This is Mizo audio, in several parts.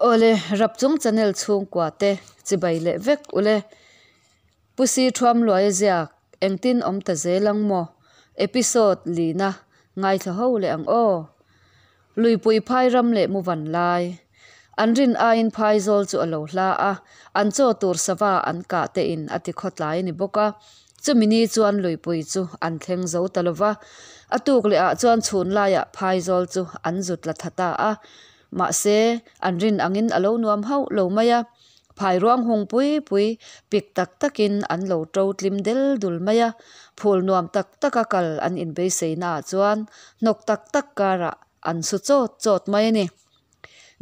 Awle, Rapchung channel chhungkua te chibai leh vek ule. Pu Si Thuamluaia ziak engtin awm ta zel ang maw? Episode lina ngaithla ho leh ang aw. Luipui phai ram leh mu van lai. An rin aiin phai zawl chu a lo hla a, an chaw tur sava an kah te in a ti khawtlai a ni bawk a. Chumi ni chuan luipui chu an thleng zo ta lo va. A tuk leh ah chuan chhun laiah phai zawl chu an zut la tha ta a. Mahse, an rin angin a lo nuam hauh lo mai a, phai ruang hung pui pui pik tak takin an lo to tlim del dul mai a, phul nuam tak taka kal an inbeisei naah chuan hnawk tak tak karah an su chawt chawt mai a ni.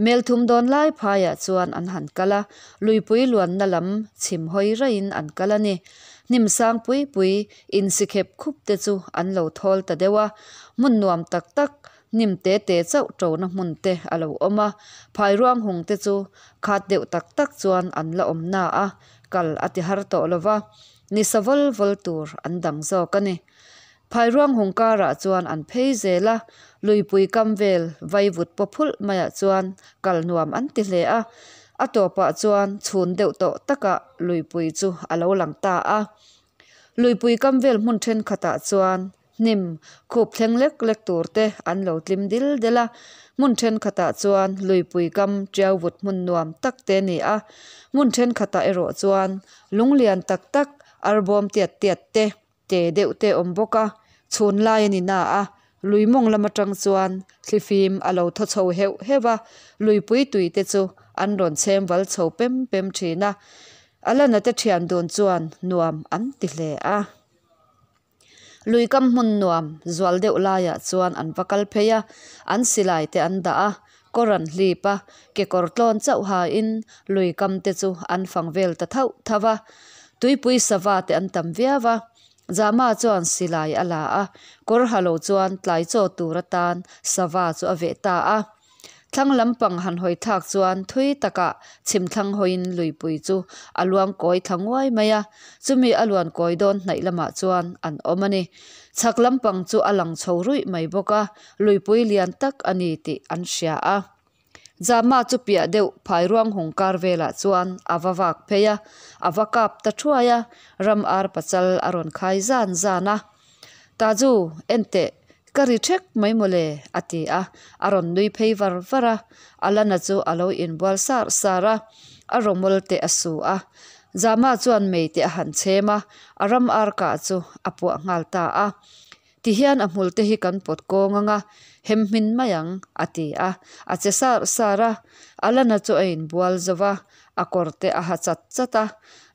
Mel thum dawn lai phaiah chuan an han kal a, luipui luanna lam chhim hawi raihin an kal a ni. Hnim sang pui pui insikhep khup te chu an lo thawl ta deuh a, hmun nuam tak tak Hnim te te chauh ṭona hmun te a lo awm a, phai ruang hung te chu khat deuh tak tak chuan an la awm na a, kal a ti har tawh lo va, ni sa vawl vawl tur an dang zawk a ni. Phai ruang hung karah chuan an phei zel a, luipui kam vel vaivut paw phulh maiah chuan kal nuam an ti hle a, a tawpah chuan chhun deuh tawh takah luipui chu a lo lang ta a. Luipui kam vel hmun thenkhatah chuan Hnim, khup thleng lek lek tur te an lo tlim dil del a, hmun thenkhatah chuan luipui kam tiau vut hmun nuam tak te a ni a, hmun thenkhatah erawh chuan lung lian tak tak arbawm tiat tiat te te deuh te awm bawk a, chhun lai a ni na a, lui mawng lam atang chuan thlifim a lo thaw chho heuh heuh a, luipui tui te chu an rawn chhem val chho pem pem thin a, Alana te thian dun chuan nuam an ti hle a. Lui kam hmun nuam zual deuh laiah chuan an va kal phei a, an silai te an dah a, kawr an hlip a, kekawr tlawn chauh hain lui kam te chu an fang vel ta thauh thauh a. Tuipui sava te an tam viau a, Jama chuan silai a la a, kawr ha lo chuan tlai chaw tur atan sava chu a veh ta a. Thlang lampang han hawi thlak chuan thui takah chhim thlang hawiin luipui chu a luang kawi thla nguai mai a, chumi a luan kawi dawn hnaih lamah chuan an awm a ni. Chhak lampang chu a lang chho ruih mai bawk a, luipui lian tak a ni tih an hria a. Jama chu piah deuh phai ruang hung kar velah chuan a va vak phei a, a va kap ta thuai a, ram ar pachal a rawn khai zan zan a. Taju, enteh, ka ri thek mai mawle, a ti a, a rawn nui phei var var a, Alana chu a lo inbual sar sar a, a rawmawl te a su a. Jama chuan mei te a han chhem a, a ram ar kah chu a puah nghal ta a. Tihian a hmul te hi kan pawt kawng ang a, hem hmin mai ang, a ti a, a che sar sar a. Alana chu a inbual zo va, a kawr te a ha chat chat a,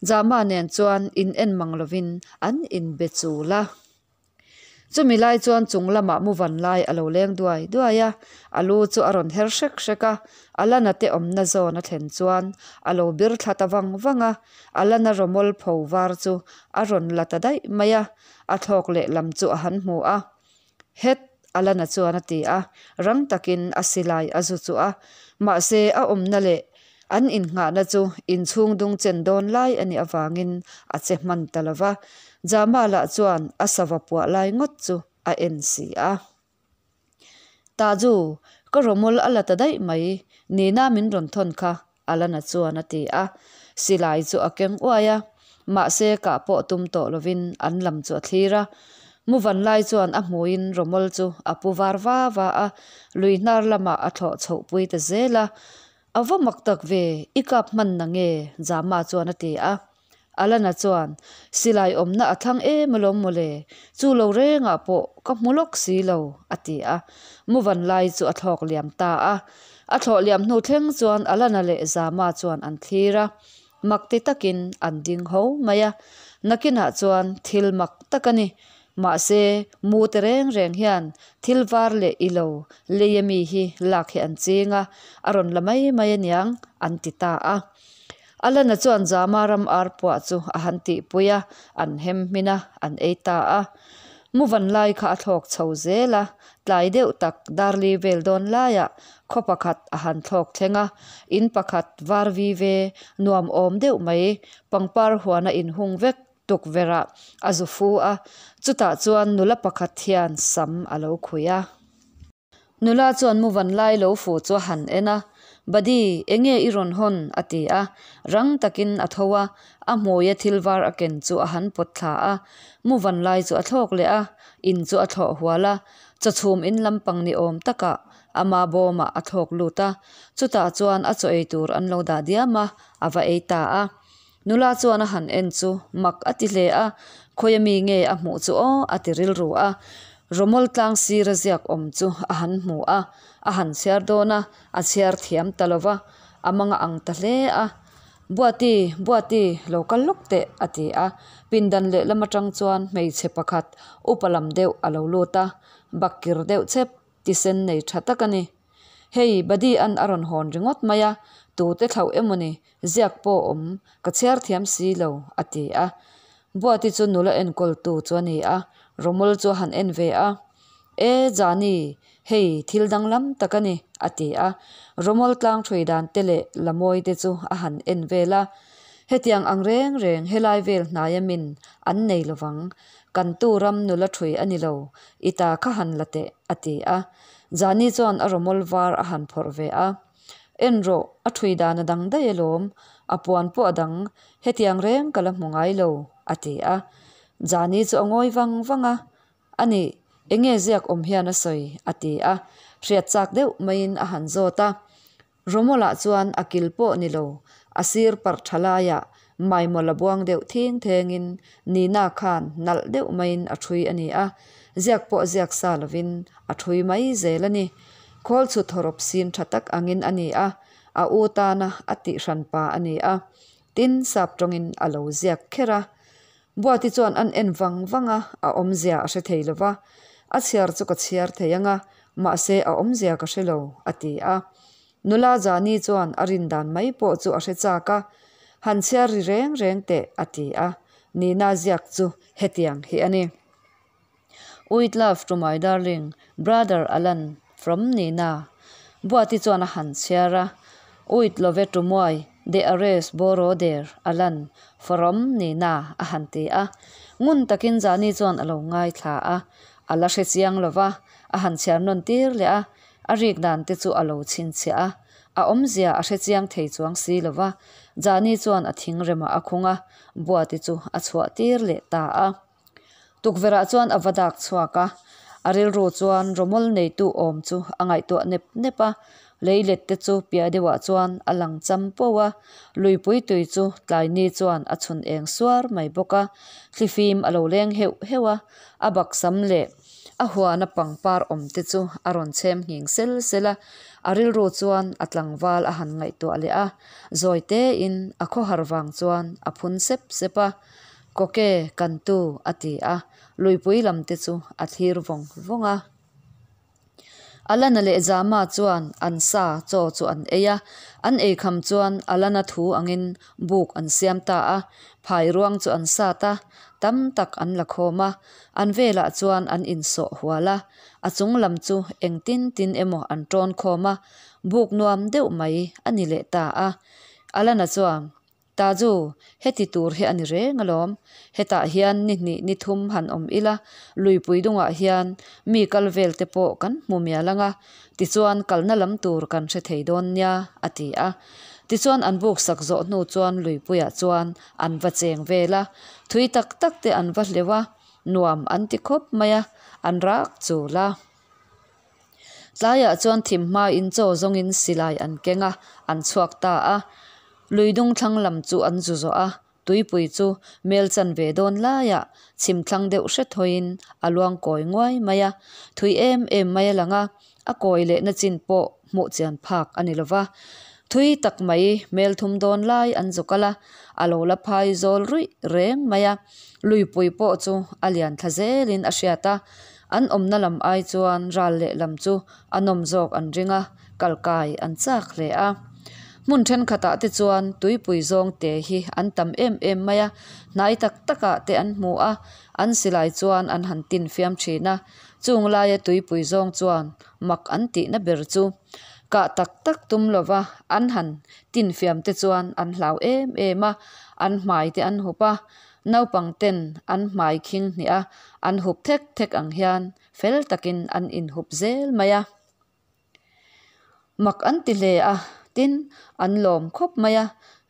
Jama nen chuan in en mang lovin an inbe chul a. Chumi lai chuan chung lamah mu van lai a lo leng duai duai a, a lu chu a rawn her hrek hrek a, Alana te awmna zawn a thlen chuan a lo bir thla ta vang vang a, Alana rawmawl pho var chu a rawn la ta daih mai a, a thlawk leh lam chu a han hmu a. Het! Alana chuan a ti a, rang takin a silai a zu chu a. Mahse, a awmna leh an innghahna chu inchhung dung chen dawn lai a nih avangin a che hman ta lo va. Jama lah chuan a sava puah lai ngawt chu a en si a. Taju, ka rawmawl a la ta daih mai, Nina min rawn thawn kha, Alana chuan a ti a. Silai chu a keng uai a, mahse kah pawh tum tawh lovin an lam chu a thlir a. Muvan lai chuan a hmuiin rawmawl chu a pu var va va a, lui hnar lamah a thlawh chhoh pui ta zel a. A va mak tak ve, i kap hman na nge? Jama chuan a ti a. Alana chuan, Silai awmna a thlang em alawm mawle, chu lo rengah pawh ka hmu lawk si lo, a ti a. Muvan lai chu a thlawk liam ta a. A thlawh liam hnu thleng chuan Alana leh Zama chuan an thlir a. Mak ti takin an ding ho mai a. Nakinah chuan thil mak tak a ni. Mahse, mu te reng reng hian thil var leh i lo lei ami hi lak hi an ching a, a rawn la mai mai aniang, an ti ta a. Alana chuan Jama ram ar puah chu a han tihpui a, an hem hmin a, an ei ta a. Muvan lai kha a thlawk chho zel a, tlai deuh tak darli vel dawn laiah khaw pakhat a han thlawk thleng a, in pakhat var vi ve nuam awm deuh mai, pangpar huana inhung vek tukverhah a zu fu a, chutah chuan nula pakhat hian sam a lo khuih a. Nula chuan mu van lai lo fu chu a han en a, Buddy, enge i rawn hawn? a ti a. Rang takin a tho a, a hmuia thil var a ken chu a han pawt thla a. Mu van lai chu a thlawk leh a, in chu a thlawh hual a. Chaw chhum in lampang ni awm takah ama bawmah a thlawk lut a. Chutah chuan a chaw ei tur an lo dah diam a, a va ei ta a. Nula chuan a han en chu mak a ti hle a, Khawia mi nge a hmuh chu aw a ti rilru a. Rawmawl tlang sira ziak awm chu a han hmu a, a han chhiar dawn a, a chhiar thiam ta lo va, a mang a ang ta hle a. Buati, Buati, lo kal lawk teh a ti a. Pindan lehlam atang chuan hmeichhe pakhat upa lam deuh a lo lut a, bakkir deuh chep tisen nei tha tak a ni. Hei, Buddy an a rawn hawn ringawt mai a, tute thlauh emaw ni, ziak pawh awm, ka chhiar thiam si lo, a ti a. Buati chu nula enkawltu chu a ni a, Romol chu a han en ve a. E, Jani, hei thil danglam tak a ni, a ti a. Romol tlang ṭhui dan te leh Lamawi te chu a han en vel a. Hetiang ang reng reng helai vel hnaia min an nei lovang, kan tu ram nula ṭhui a ni lo, i ta kha han la teh, a ti a. Jani chuan a rawmawl var a han phawrh ve a. En rawh, a ṭhui dan a dang daih alawm, a puan pawh a dang, hetiang reng ka la hmu ngai lo, a ti a. Jani chu a ngawi vang vang a, A nih, enge ziak awm hian a sawi? a ti a. Hriat chak deuh maiin a han zawt a. Romawlah chuan a kil pawh ni lo, a sir parh tha laiah maimaw la buang deuh thing thengin Nina khan nalh deuh maiin a ṭhui a ni a, ziak pawh ziak sa lovin a ṭhui mai zel a ni. Khawl chhut hawrawp sin tha tak angin a ni a, a u tana a tih hran pa a ni a, tin sap tawngin a lo ziak kher a. Buati chuan an en vang vang a, a awmzia a hre thei lo va. A chhiar chu ka chhiar thei ang a, mahse a awmzia ka hre lo, a ti a. Nula Jani chuan a rin dan mai pawh chu a hre chak a, Han chhiar ri reng reng teh, a ti a. Nina ziak chu hetiang hi a ni. With love to my darling brother Alan from Nina. Buati chuan a han chhiar a, With love to my dearest brother Alan from Nina a han ti a. Ngun takin Jani chuan a lo ngaithla a, a la hre chiang lo va, a han chhiar nawn tir leh a, a rik dan te chu a lo chhinchhiah a, a awmzia a hre chiang thei chuang si lo va, Jani chuan a thingremah a khung a, Buati chu a chhuah tir leh ta a. Tukverhah chuan a va dak chhuak a, a rilru chuan rawmawl neitu awm chu a ngaihtuah nep nep a, leilet te chu piah deuhah chuan a lang cham poh a, luipui tui chu tlaini chuan a chhun eng suar mai bawk a, thlifim a lo leng heuh heuh a, a baksam leh a huana pangpar awm te chu a rawn chhem nghing sel sel a, a rilru chuan a tlangval a han ngaihtuah leh a, zawi tein a khawhar vang chuan a phun sep sep a. Kawke kan tu a ti a, luipui lam te chu a thlir vawng vawng a. Alana leh Jama chuan an sa chaw chu an ei a, an ei kham chuan Alana thu angin buk an siam ta a, phai ruang chu an sat a, tam tak an la khawm a, an velah chuan an insawh hual a, a chung lam chu engtin tin emaw an tawn khawm a, buk nuam deuh mai a ni leh ta a. Alana chuan Taju, heti tur hi a ni reng alawm. Hetah hian ni hnih ni thum han awm ila, luipui dungah hian mi kal vel te pawh kan hmu mial ang a, tichuan kalna lam tur kan hre thei dawn nia, a ti a. Tichuan an buk sak zawh hnu chuan luipuiah chuan an va cheng vel a, thui tak tak te an va hleuh a, nuam an ti khawp mai a, an rak chul a. Tlaiah chuan thim hmain chaw zawngin silai an keng a, an chhuak ta a. Lui dung thlang lam chu an zu zawh a, tuipui chu mel chan ve dawn laiah chhim thlang deuh hret hawiin a luang kawi nguai mai a, thui em em mai a lang a, a kawi lehna chin pawh hmuh chian phak a ni lo va. Thui tak mai mel thum dawn lai an zu kal a, a lo la phai zawl ruih reng mai a, luipui pawh chu a lian thla zelin a hriat a, An awmna lam ai chuan ral leh lam chu a nawm zawk an ring a, kal kai an chak hle a. Hmun thenkhatah te chuan tuipui zawng te hi an tam em em mai a, hnai tak takah te an hmu a, an silai chuan an han tin fiam thin a. Chung laia tuipui zawng chuan mak an tihna ber chu kah tak tak tum lova an han tin fiam te chuan an hlau em em a, an hmai te an hup a, Naupang ten an hmai khing hnih a, an hup thek thek ang hian fel takin an inhup zel mai a. Mak an ti hle a, Tin, an lawm khawp mai a,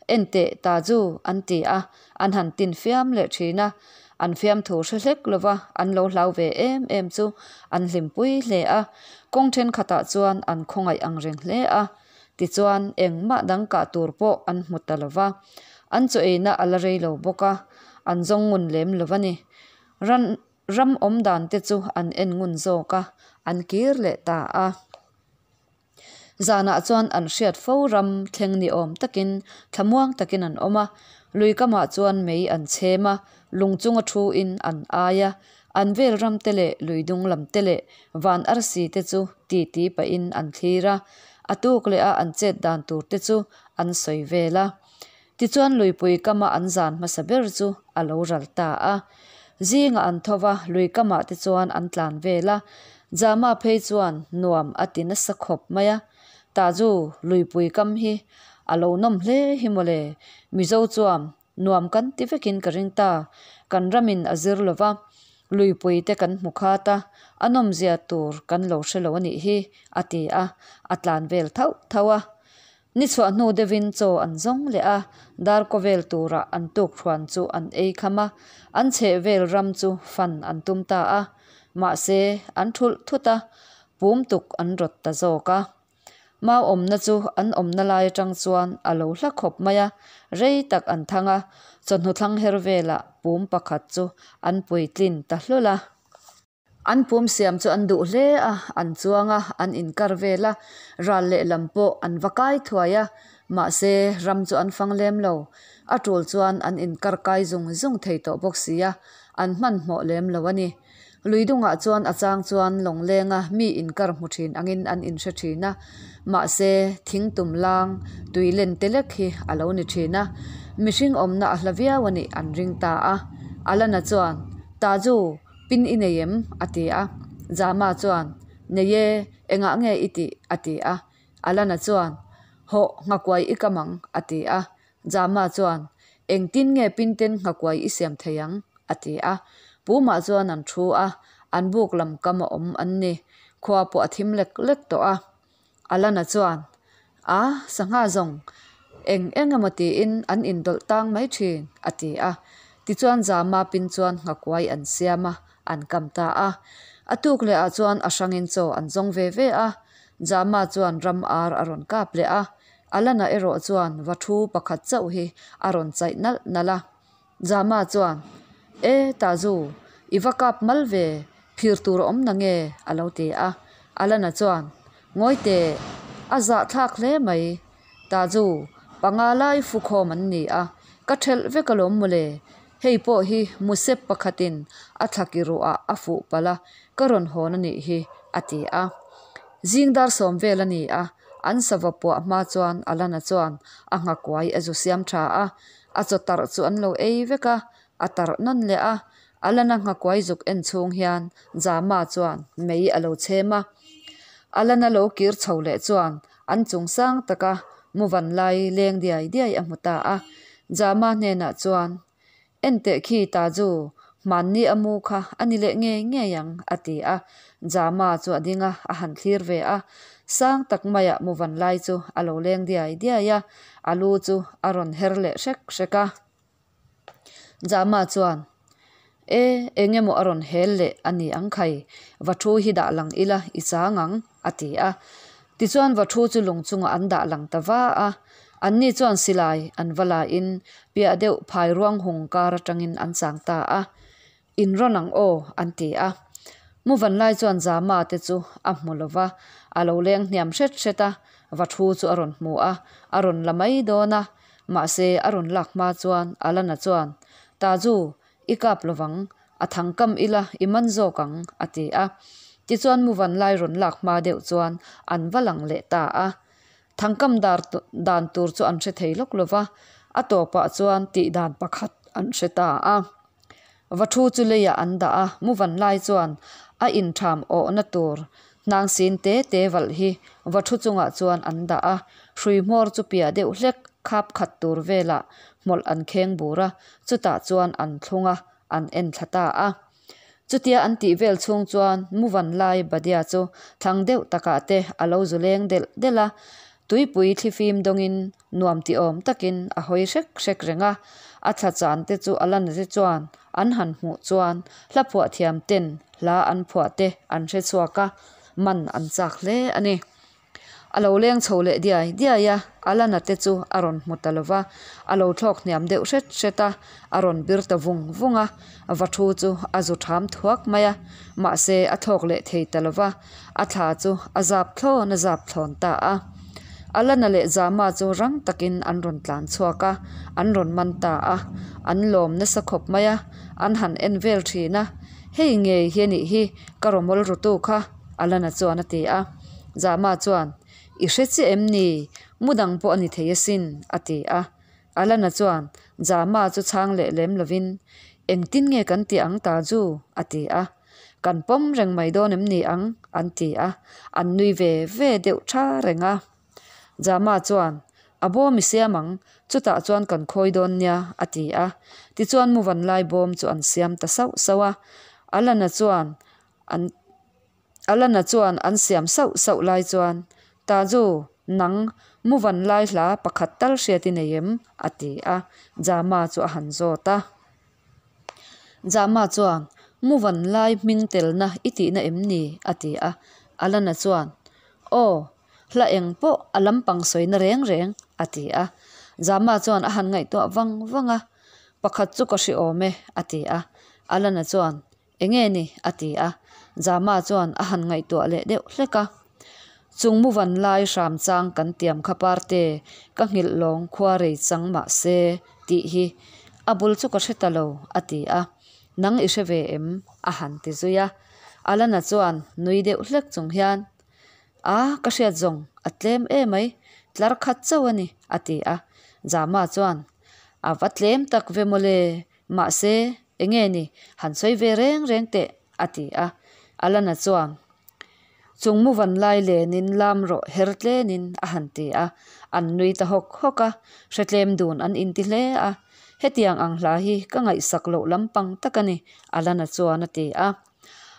Enteh Taju, an ti a, an han tin fiam leh thin a. An fiamthu hre hlek lova an lo hlau ve em em chu an hlimpui hle a, kawng thenkhatah chuan an khawngaih ang reng hle a. Tichuan, engmah dang kah tur pawh an hmu ta lova, an chaw eina a la rei lo bawk a, an zawng ngun lem lo a ni. Ran ram awm dan te chu an en ngun zawk a, an kir leh ta a. Zanah chuan an hriat fo ram thleng ni awm takin thlamuang takin an awm a, lui kamah chuan mei an chhem a, lung chunga thu in an ai a, an vel ram te leh lui dung lam te leh van arsi te chu titi pahin an thlir a, a tuk leh a an chet dan tur te chu an sawi vel a. Tichuan luipui kama an zan hmasa ber chu a lo ral ta a. Zingah an tho va, lui kamah te chuan an tlan vel a. Jama phei chuan nuam a ti nasa khawp mai a. Taju, luipui kam hi a lo nawm hle hi mawle. Mizo chuan nuam kan ti vekin ka ring ta. Kan ramin a zir lo va, luipui te kan hmu khat a, a nawmzia tur kan lo hre lo a nih hi, a ti a, a tlan vel thauh thauh a. Ni chhuah hnu deuhin chaw an zawng leh a, darkaw vel turah an tukhruan chu an ei kham a, an chheh vel ram chu fan an tum ta a. Mahse, an thulh thut a, pum tuk an rawt ta zawk a. Mau awmna chu an awmna lai atang chuan a lo hla khawp mai a, rei tak an thang a, chawhnu thlang her velah pum pakhat chu an puitlin ta hlawl a. An pum siam chu an duh hle a, an chuang a, an inkar vel a, ral lehlam pawh an va kai thuai a, mahse ram chu an fang lem lo. A tul chuan an inkar kai zung zung thei tawh bawk si a, an hmanhmawh lem lo a ni. Lui dungah chuan a chang chuan lawnglenga mi inkar hmu thin angin an inhre thin a, mahse thing tum lang tui len te lek hi a lo ni thin a, mihring awmna a hla viau a nih an ring ta a. Alana chuan, Taju! Pin i nei em? a ti a. Jama chuan, Nei e, engah nge i tih? a ti a. Alana chuan, Hawh, nghakuai i kam ang, a ti a. Jama chuan, Engtin nge pin ten nghakuai i siam thei ang? a ti a. Pumah chuan an thu a, an buk lam kam a awm an ni. Khua pawh a thim lek lek tawh a. Alana chuan, A, sangha zawng, eng eng emaw tiin an indawlh tang mai thin, a ti a. Tichuan Zama pin chuan nghakuai an siam a, an kam ta a. A tuk leh ah chuan a hrangin chaw an zawng ve ve a. Zama chuan ram ar a rawn kap leh a. Alana erawh chuan va thu pakhat chauh hi a rawn chaih nalh nalh a. Jama chuan, E, Tazu, i va kap mal ve, phir tur a awm na nge? a lo ti a. Alana chuan, Ngawi teh, a zahthlak hle mai. Tazu, panga lai fu khawm an ni a, ka thelh vek alawm mawle. Hei pawh hi musep pakhatin a thlaki ruah a fuh palh a, ka rawn hawn a nih hi, a ti a. Zing dar sawm vel a ni a, an sava puah hma chuan Alana chuan a nghakuai a zu siam tha a, A chaw tarh chu an lo ei vek a, a tarh nawn leh a. Alana nghakuai zuk en chhung hian Jama chuan mei a lo chhem a. Alana lo kir chho leh chuan an chung sang taka muvan lai leng diai diai a hmu ta a. Jama hnenah chuan, Enteh khi Taju, hmanni a mu kha a ni leh ngei ngei ang, a ti a. Jama chu a ding a, a han thlir ve a. Sang tak maiah muvan lai chu a lo leng diai diai a, a lu chu a rawn her leh hrek hrek a. Jama chuan, E, eng emaw a rawn hel leh a ni ang khai, va thu hi dah lang ila i chang ang, a ti a. Tichuan va thu chu lung chungah an dah lang ta va a. Anni chuan silai an va lain piah deuh phai ruang hung kar atangin an chang ta a. In rawn ang aw, an ti a. Muvan lai chuan Zama te chu a hmu lo va, a lo leng hniam hret hret a, va thu chu a rawn hmu a, a rawn la mai dawn a. Mahse, a rawn lak hma chuan Alana chuan, Taju, i kap lo vang, a thang kam ila i man zawk ang, a ti a. Tichuan Muvan lai rawn lak hma deuh chuan an va lang leh ta a. Thangkam dar dan tur chu an hre thei lawk lo va, a tawpah chuan tih dan pakhat an hre ta a. Va thu chu leiah an dah a, muvan lai chuan a intham awhna tur hnang sin te te valh hi va thu chungah chuan an dah a, hrui hmawr chu piah deuh hlek khap khat tur velah hmawlh an kheng bur a, chutah chuan an thlung a, an en thla ta a. Chutia an tih vel chhung chuan muvan lai Badia chu thlang deuh takah te a lo zu leng delh delh a. Tuipui thlifim dawngin nuam ti awm takin a hawi hrek hrek reng a, a thla chan te chu Alana te chuan an han hmuh chuan hla phuah thiam ten hla an phuah te an hre chhuak a, man an chak hle a ni. A lo leng chho leh diai diai a, Alana te chu a rawn hmu ta lo va, a lo thlawk hniam deuh hret hret a, a rawn bir ta vung vung a, va thu chu a zu tham thuak mai a, mahse a thlawk leh thei ta lo va, a thla chu a zap thlawn a zap thlawn ta a. Alana leh Zama chu rang takin an rawn tlan chhuak a, an rawn man ta a, an lawm nasa khawp mai a, an han en vel thin a, Hei ngei hi a nih hi, ka rawmawl rutu kha, Alana chuan a ti a. Zama chuan, I hre chiah em ni? Mu dang pawh a ni thei asin, a ti a. Alana chuan Zama chu chhang leh lem lovin, Engtin nge kan tih ang ta chu? a ti a. Kan pawm reng mai dawn em ni ang? an ti a. An nui ve ve deuh tha reng a. Jama chuan, A bawm i siam ang, chutah chuan kan khawi dawn nia, a ti a. Tichuan Muvanlai bawm chu an siam ta sauh sauh a. Alana chuan an Alana chuan an siam sauh sauh lai chuan, Taju, nang Muvanlai hla pakhat tal hriat i nei em? a ti a. Jama chu a han zawt a. Jama chuan, Muvanlai hming telna i tihna em ni? a ti a. Alana chuan, Aw, hla eng pawh a lampang sawina reng reng, a ti a. Jama chuan a han ngaihtuah vang vang a, Pakhat chu ka hre awm e, a ti a. Alana chuan, Enge ni? a ti a. Jama chuan a han ngaihtuah leh deuh hlek a. Chung muvan lai hram chang kan tiam kha parte, ka nghilh lawng khua rei chang mah se, tih hi a bul chu ka hre ta lo, a ti a. Nang i hre ve em? a han ti zui a. Alana chuan nui deuh hlek chung hian, A, ka hriat zawng, a tlem emai, tlar khat chauh a ni, a ti a. Jama chuan, A va tlem tak ve mawle, mahse, enge ni, han sawi ve reng reng teh, a ti a. Alana chuan, Chung mu van lai lenin lam rawh her tlenin, a han ti a. An nui ta hawk hawk a, hre tlem dun an inti hle a. Hetiang ang hla hi ka ngaihsak loh lampang tak a ni, Alana chuan a ti a.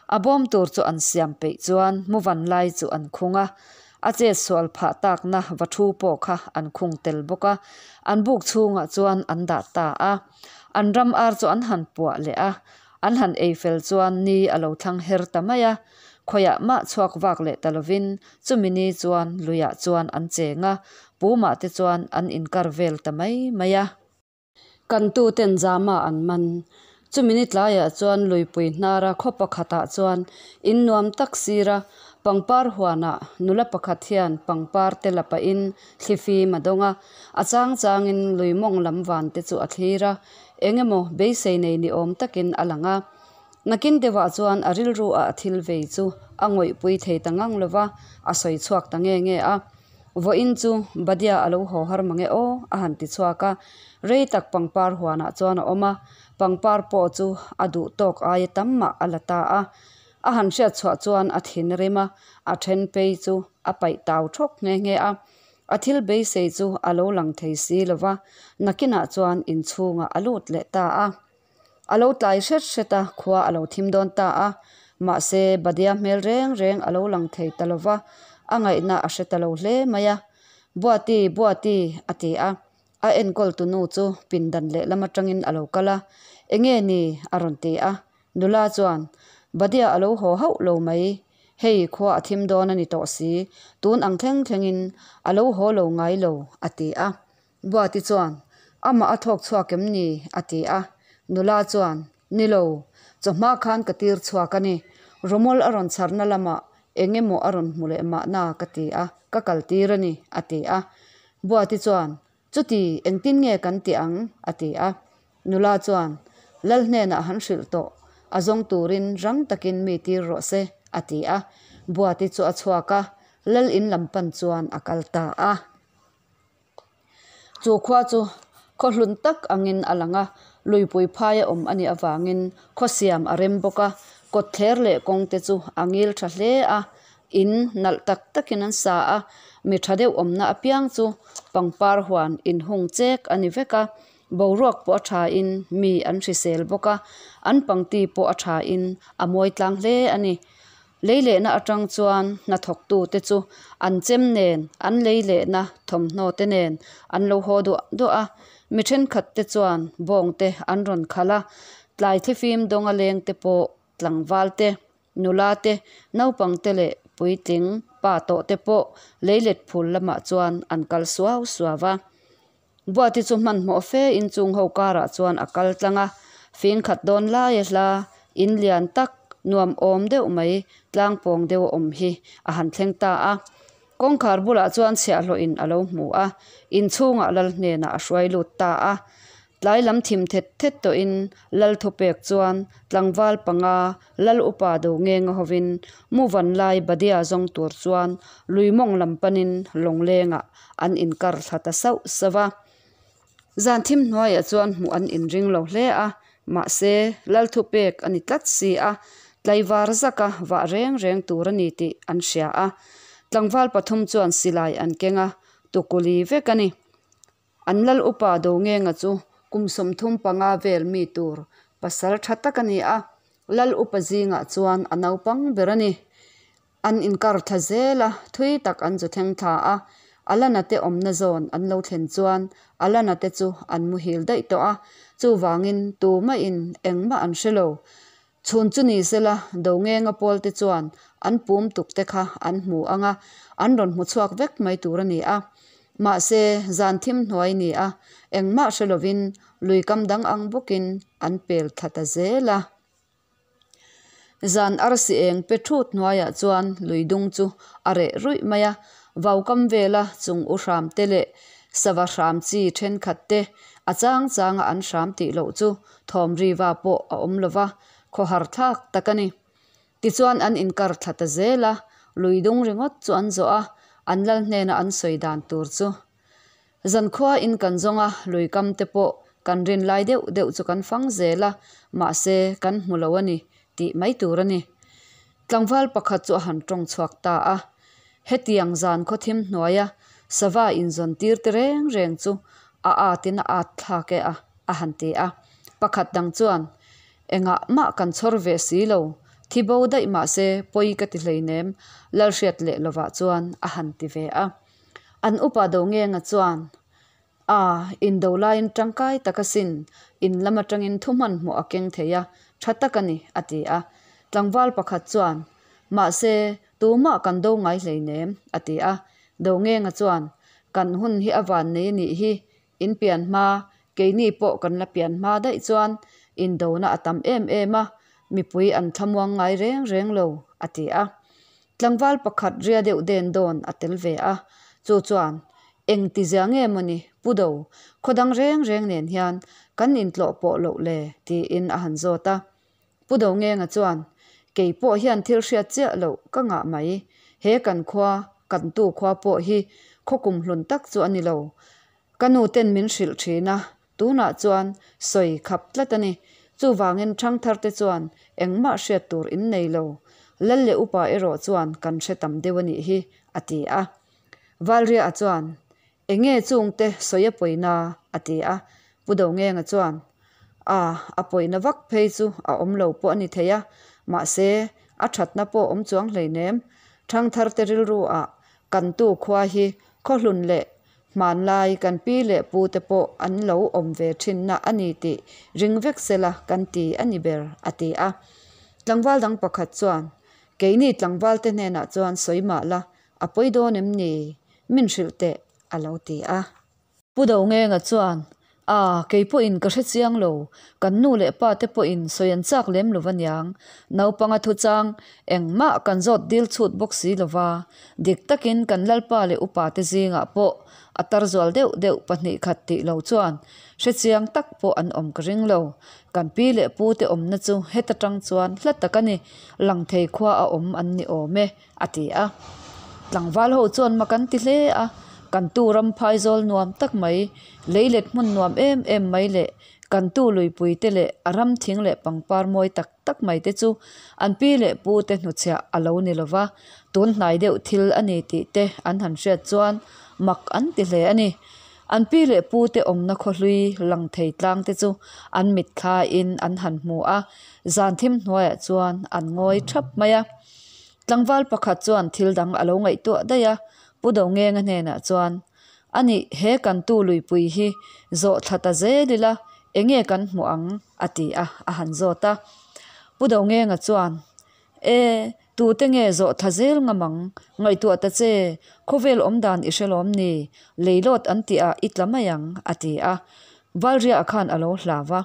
A bawm tur chu an siam peih chuan muvan lai chu an khung a, a chet sual phah takna va thu pawh kha an khung tel bawk a, an buk chhungah chuan an dah ta a. An ram ar chu an han puah leh a, an han ei fel chuan ni a lo thlang her ta mai a, khawiah mah chhuak vak leh ta lovin chumi ni chuan luiah chuan an cheng a, pumah te chuan an inkar vel ta mai mai a. Kan tuten Zama an man. Chumi ni tlaiah chuan luipui hnara khaw pakhatah chuan in nuam tak sira pangpar huanah nula pakhat hian pangpar te la pahin thlifim a dawng a, a chang changin lui mawng lam van te chu a thlir a, eng emaw beisei nei ni awm takin a lang a. Nakin deuhah chuan a rilru ah a thil vei chu a ngawihpui thei ta ngang lova, a sawi chhuak ta nge nge a. Vawiin chu Badia a lo haw har mange aw, a han ti chhuak a. Rei tak pangpar huanah chuan a awm a, pangpar pawh chu a duh tawk aia tam mah a la ta a. A han hriat chhuah chuan a thin rim a, a then phei chu a paih tau thawk nghe nghe a. A thil beisei chu a lo lang thei si lo va, nakinah chuan inchhungah a lut leh ta a. A lo tlai hret hret a, khua a lo thim dawn ta a. Mahse, Badia hmel reng reng a lo lang thei ta lo va, a ngaihna a hre ta lo hle mai a. Buati, Buati, a ti a. A enkawl tu nu chu pindan lehlam atangin a lo kal a. Enge ni? a rawn ti a. Nula chuan, Badia a lo haw hauh lo mai. Hei, khua a thim dawn a ni tawh si. Tun ang thleng thlengin a lo haw lo ngai lo, a ti a. Buati chuan, Amah a thawk chhuak em ni? a ti a. Nula chuan, Ni lo, chawhma khan ka tir chhuak a ni. Romol a rawn chharna lamah eng emaw a rawn hmu leh mahna ka ti a, ka kal tir a ni, a ti a. Buati chuan, Chuti, engtin nge kan ti ang? a ti a. Nula chuan, Lal hnenah han hrilh tawh, a zawng turin rang takin mi tir rawh se, a ti a. Buati chu a chhuak a, Lal in lam pan chuan a kal ta a. Chu khua chu khaw hlun tak angin a lang a, luipui phaia awm a nih avangin khaw siam a rem bawk a, kawtthler leh kawng te chu a ngil tha hle a, in nalh tak takin an sa a, mi tha deuh awmna apiang chu pangpar huan inhung chek a ni vek a, boruak pawh a tha in mi an hrisel bawk a, an pangti pawh a tha in a mawi tlang hle a ni. Lei lehna atang chuan hnathawktute chu an chem nen, an lei lehna thawmhnaw te nen an lo haw duah duah a. Mi thenkhat te chuan bawng te an rawn khalh a, tlai thlifim dawnga leng te pawh tlangval te, nula te, naupang te leh puitling pa tawh te pawh leilet phul lamah chuan an kal suau suau va. Buati chu hmanhmawh fe in chung ho karah chuan a kal tlang a, fing khat dawn laia hla in lian tak nuam awm deuh mai tlang pawng deuh a awm hi a han thleng ta a. Kawngkhar bulah chuan chhiahhlawhin a lo hmu a, inchhungah lal hnenah a hruai lut ta a. Tlai lam thim thet thet tawhin lal thupek chuan tlangval panga lal upa do ngenga hovin muvan lai Badia zawng tur chuan lui mawng lam panin lawnglengah an inkar thla ta sauh sauh a. Zan thim hnuaiah chuan hmuh an inring lo hle a, mahse lal thupek a ni tlat si a, tlaivar zaka vah reng reng tur a ni tih an hria a. Tlangval pathum chuan silai an keng a, tukuli vek a ni. An lal upa Dongenga chu kum 35 vel mi tur pasal tha tak a ni a, lal upa zingah chuan a naupang ber a ni. An inkar thla zel a, thui tak an zu thleng thla a, Alana te awmna zawn an lo thlen chuan Alana te chu an muhil daih tawh a, chuvangin tumahin engmah an hre lo. Chhun chu ni sela, Dongenga pawl te chuan an pum tuk te kha an hmu ang a, an rawn hmu chhuak vek mai tur a ni a. Mahse, zan thim hnuai ni a, engmah hre lovin lui kam dang ang bawkin an pel thla ta zel a. Zan arsi eng pe thut hnuaiah chuan lui dung chu a reh ruih mai a, vaukam vela chung u hram te leh sava hram chi thenkhat te a chang changa an hram tih loh chu thawm riva pawh a awm lo va, khawhar thlak tak a ni. Tichuan an inkar thla ta zel a, lui dung ringawt chu an zawh a, an lal hnena an sawi dan tur chu. Zankhua in kan zawng a, lui kam te pawh kan rin lai deuh deuh chu kan fang zel a, mahse kan hmu lo a ni tih mai tur a ni. Tlangval pakhat chu a han tawng chhuak ta a, hetiang zan khawthim hnuaia sava inzawn tir te reng reng chu a at in a at thlak e a, a han ti a. Pakhat dang chuan, Engah mah kan chhawr ve si lo, thi bo daih mahse pawi ka ti hleinem, Lalhriat leh lovah chuan a han ti ve a. An upa do ngenga chuan, A, indo laiin tangkai tak asin, in lam atangin thu hmanhmawh a keng thei a, tha tak a ni, a ti a. Tlangval pakhat chuan, Mahse, tumah kan do ngai hleinem, a ti a. Do ngenga chuan, Kan hun hi a van nei a nih hi, in pian hma, keini pawh kan la pian hma daih chuan indona a tam em em a, mipui an thlamuang ngai reng reng lo, a ti a. Tlangval pakhat ria deuh den dawn a tel ve a, chu chuan, Eng ti zia nge mawni, Pu Do, khaw dang reng reng nen hian kan intlawh pawh loh le? tiin a han zawt a. Pu Do Ngenga chuan, Kei pawh hian thil hriat chiah loh ka ngah mai. He kan khua, kan tu khua pawh hi khaw kum hlun tak chu a ni lo. Ka nu ten min hrilh thin a, tunah chuan sawi khap tlat a ni. Chuvangin ṭhangthar te chuan engmah hriat tur in nei lo. Lal leh upa erawh chuan kan hre tam deuh a nih hi, a ti a. Valria chuan, Enge chungte sawi a pawina? a ti a. Pu Dongenga chuan, A, a pawina vak phei chu a awm lo pawh a ni thei a, mahse a thatna pawh awm chuang hleinem. Ṭhangthar te rilru ah kan tu khua hi khawhlun leh Hmanlai kan pi leh pu te pawh an lo awm ve thinna a ni tih ring vek sela kan ti a ni ber, a ti a. Tlangval dang pakhat chuan, Keini tlangval te hnenah chuan sawi mah la, a pawi dawn em ni? Min hrilh teh, a lo ti a. Pu Dongenga chuan, A, kei pawhin ka hre chiang lo, kan nu leh pa te pawhin sawi an chak lem lo aniang, naupanga thuchang engmah kan zawt dil chhut bawk si lo va, dik takin kan lalpa leh upa te zingah pawh a tar zual deuh deuh pahnih khat tih lo chuan hre chiang tak pawh an awm ka ring lo, kan pi leh pu te awmna chu heta tang chuan hla tak a ni, lang thei khua a awm an ni awm e. a ti a. Tlangval ho chuan mak an ti hle a, kan tu ram phaizawl nuam tak mai, leilet hmun nuam em em mai leh kan tu luipui te leh a ram thing leh pangpar mawi tak tak mai te chu an pi leh pu te hnuchhiah a lo ni lova, tun hnai deuh thil a ni tih te an han hriat chuan mak an ti hle a ni. An pi leh pu te awmna khawhlui lang thei tlang te chu an mitthlain an han hmu a, zan thim hnuaiah chuan an ngawi thap mai a. Tlangval pakhat chuan thil dang a lo ngaihtuah daih a, Pu Dongenga hnenah chuan, A nih, he kan tu luipui hi zawh thla ta zel ila, enge kan hmuh ang? a ti a, a han zawt a. Pu Dongenga chuan, E, tute nge zawh thla zel ngam ang? Ngaihtuah ta che, khawvel awm dan i hre lawm ni? Leilawt an tih ah i tla mai ang, a ti a. Valria khan a lo hlau a.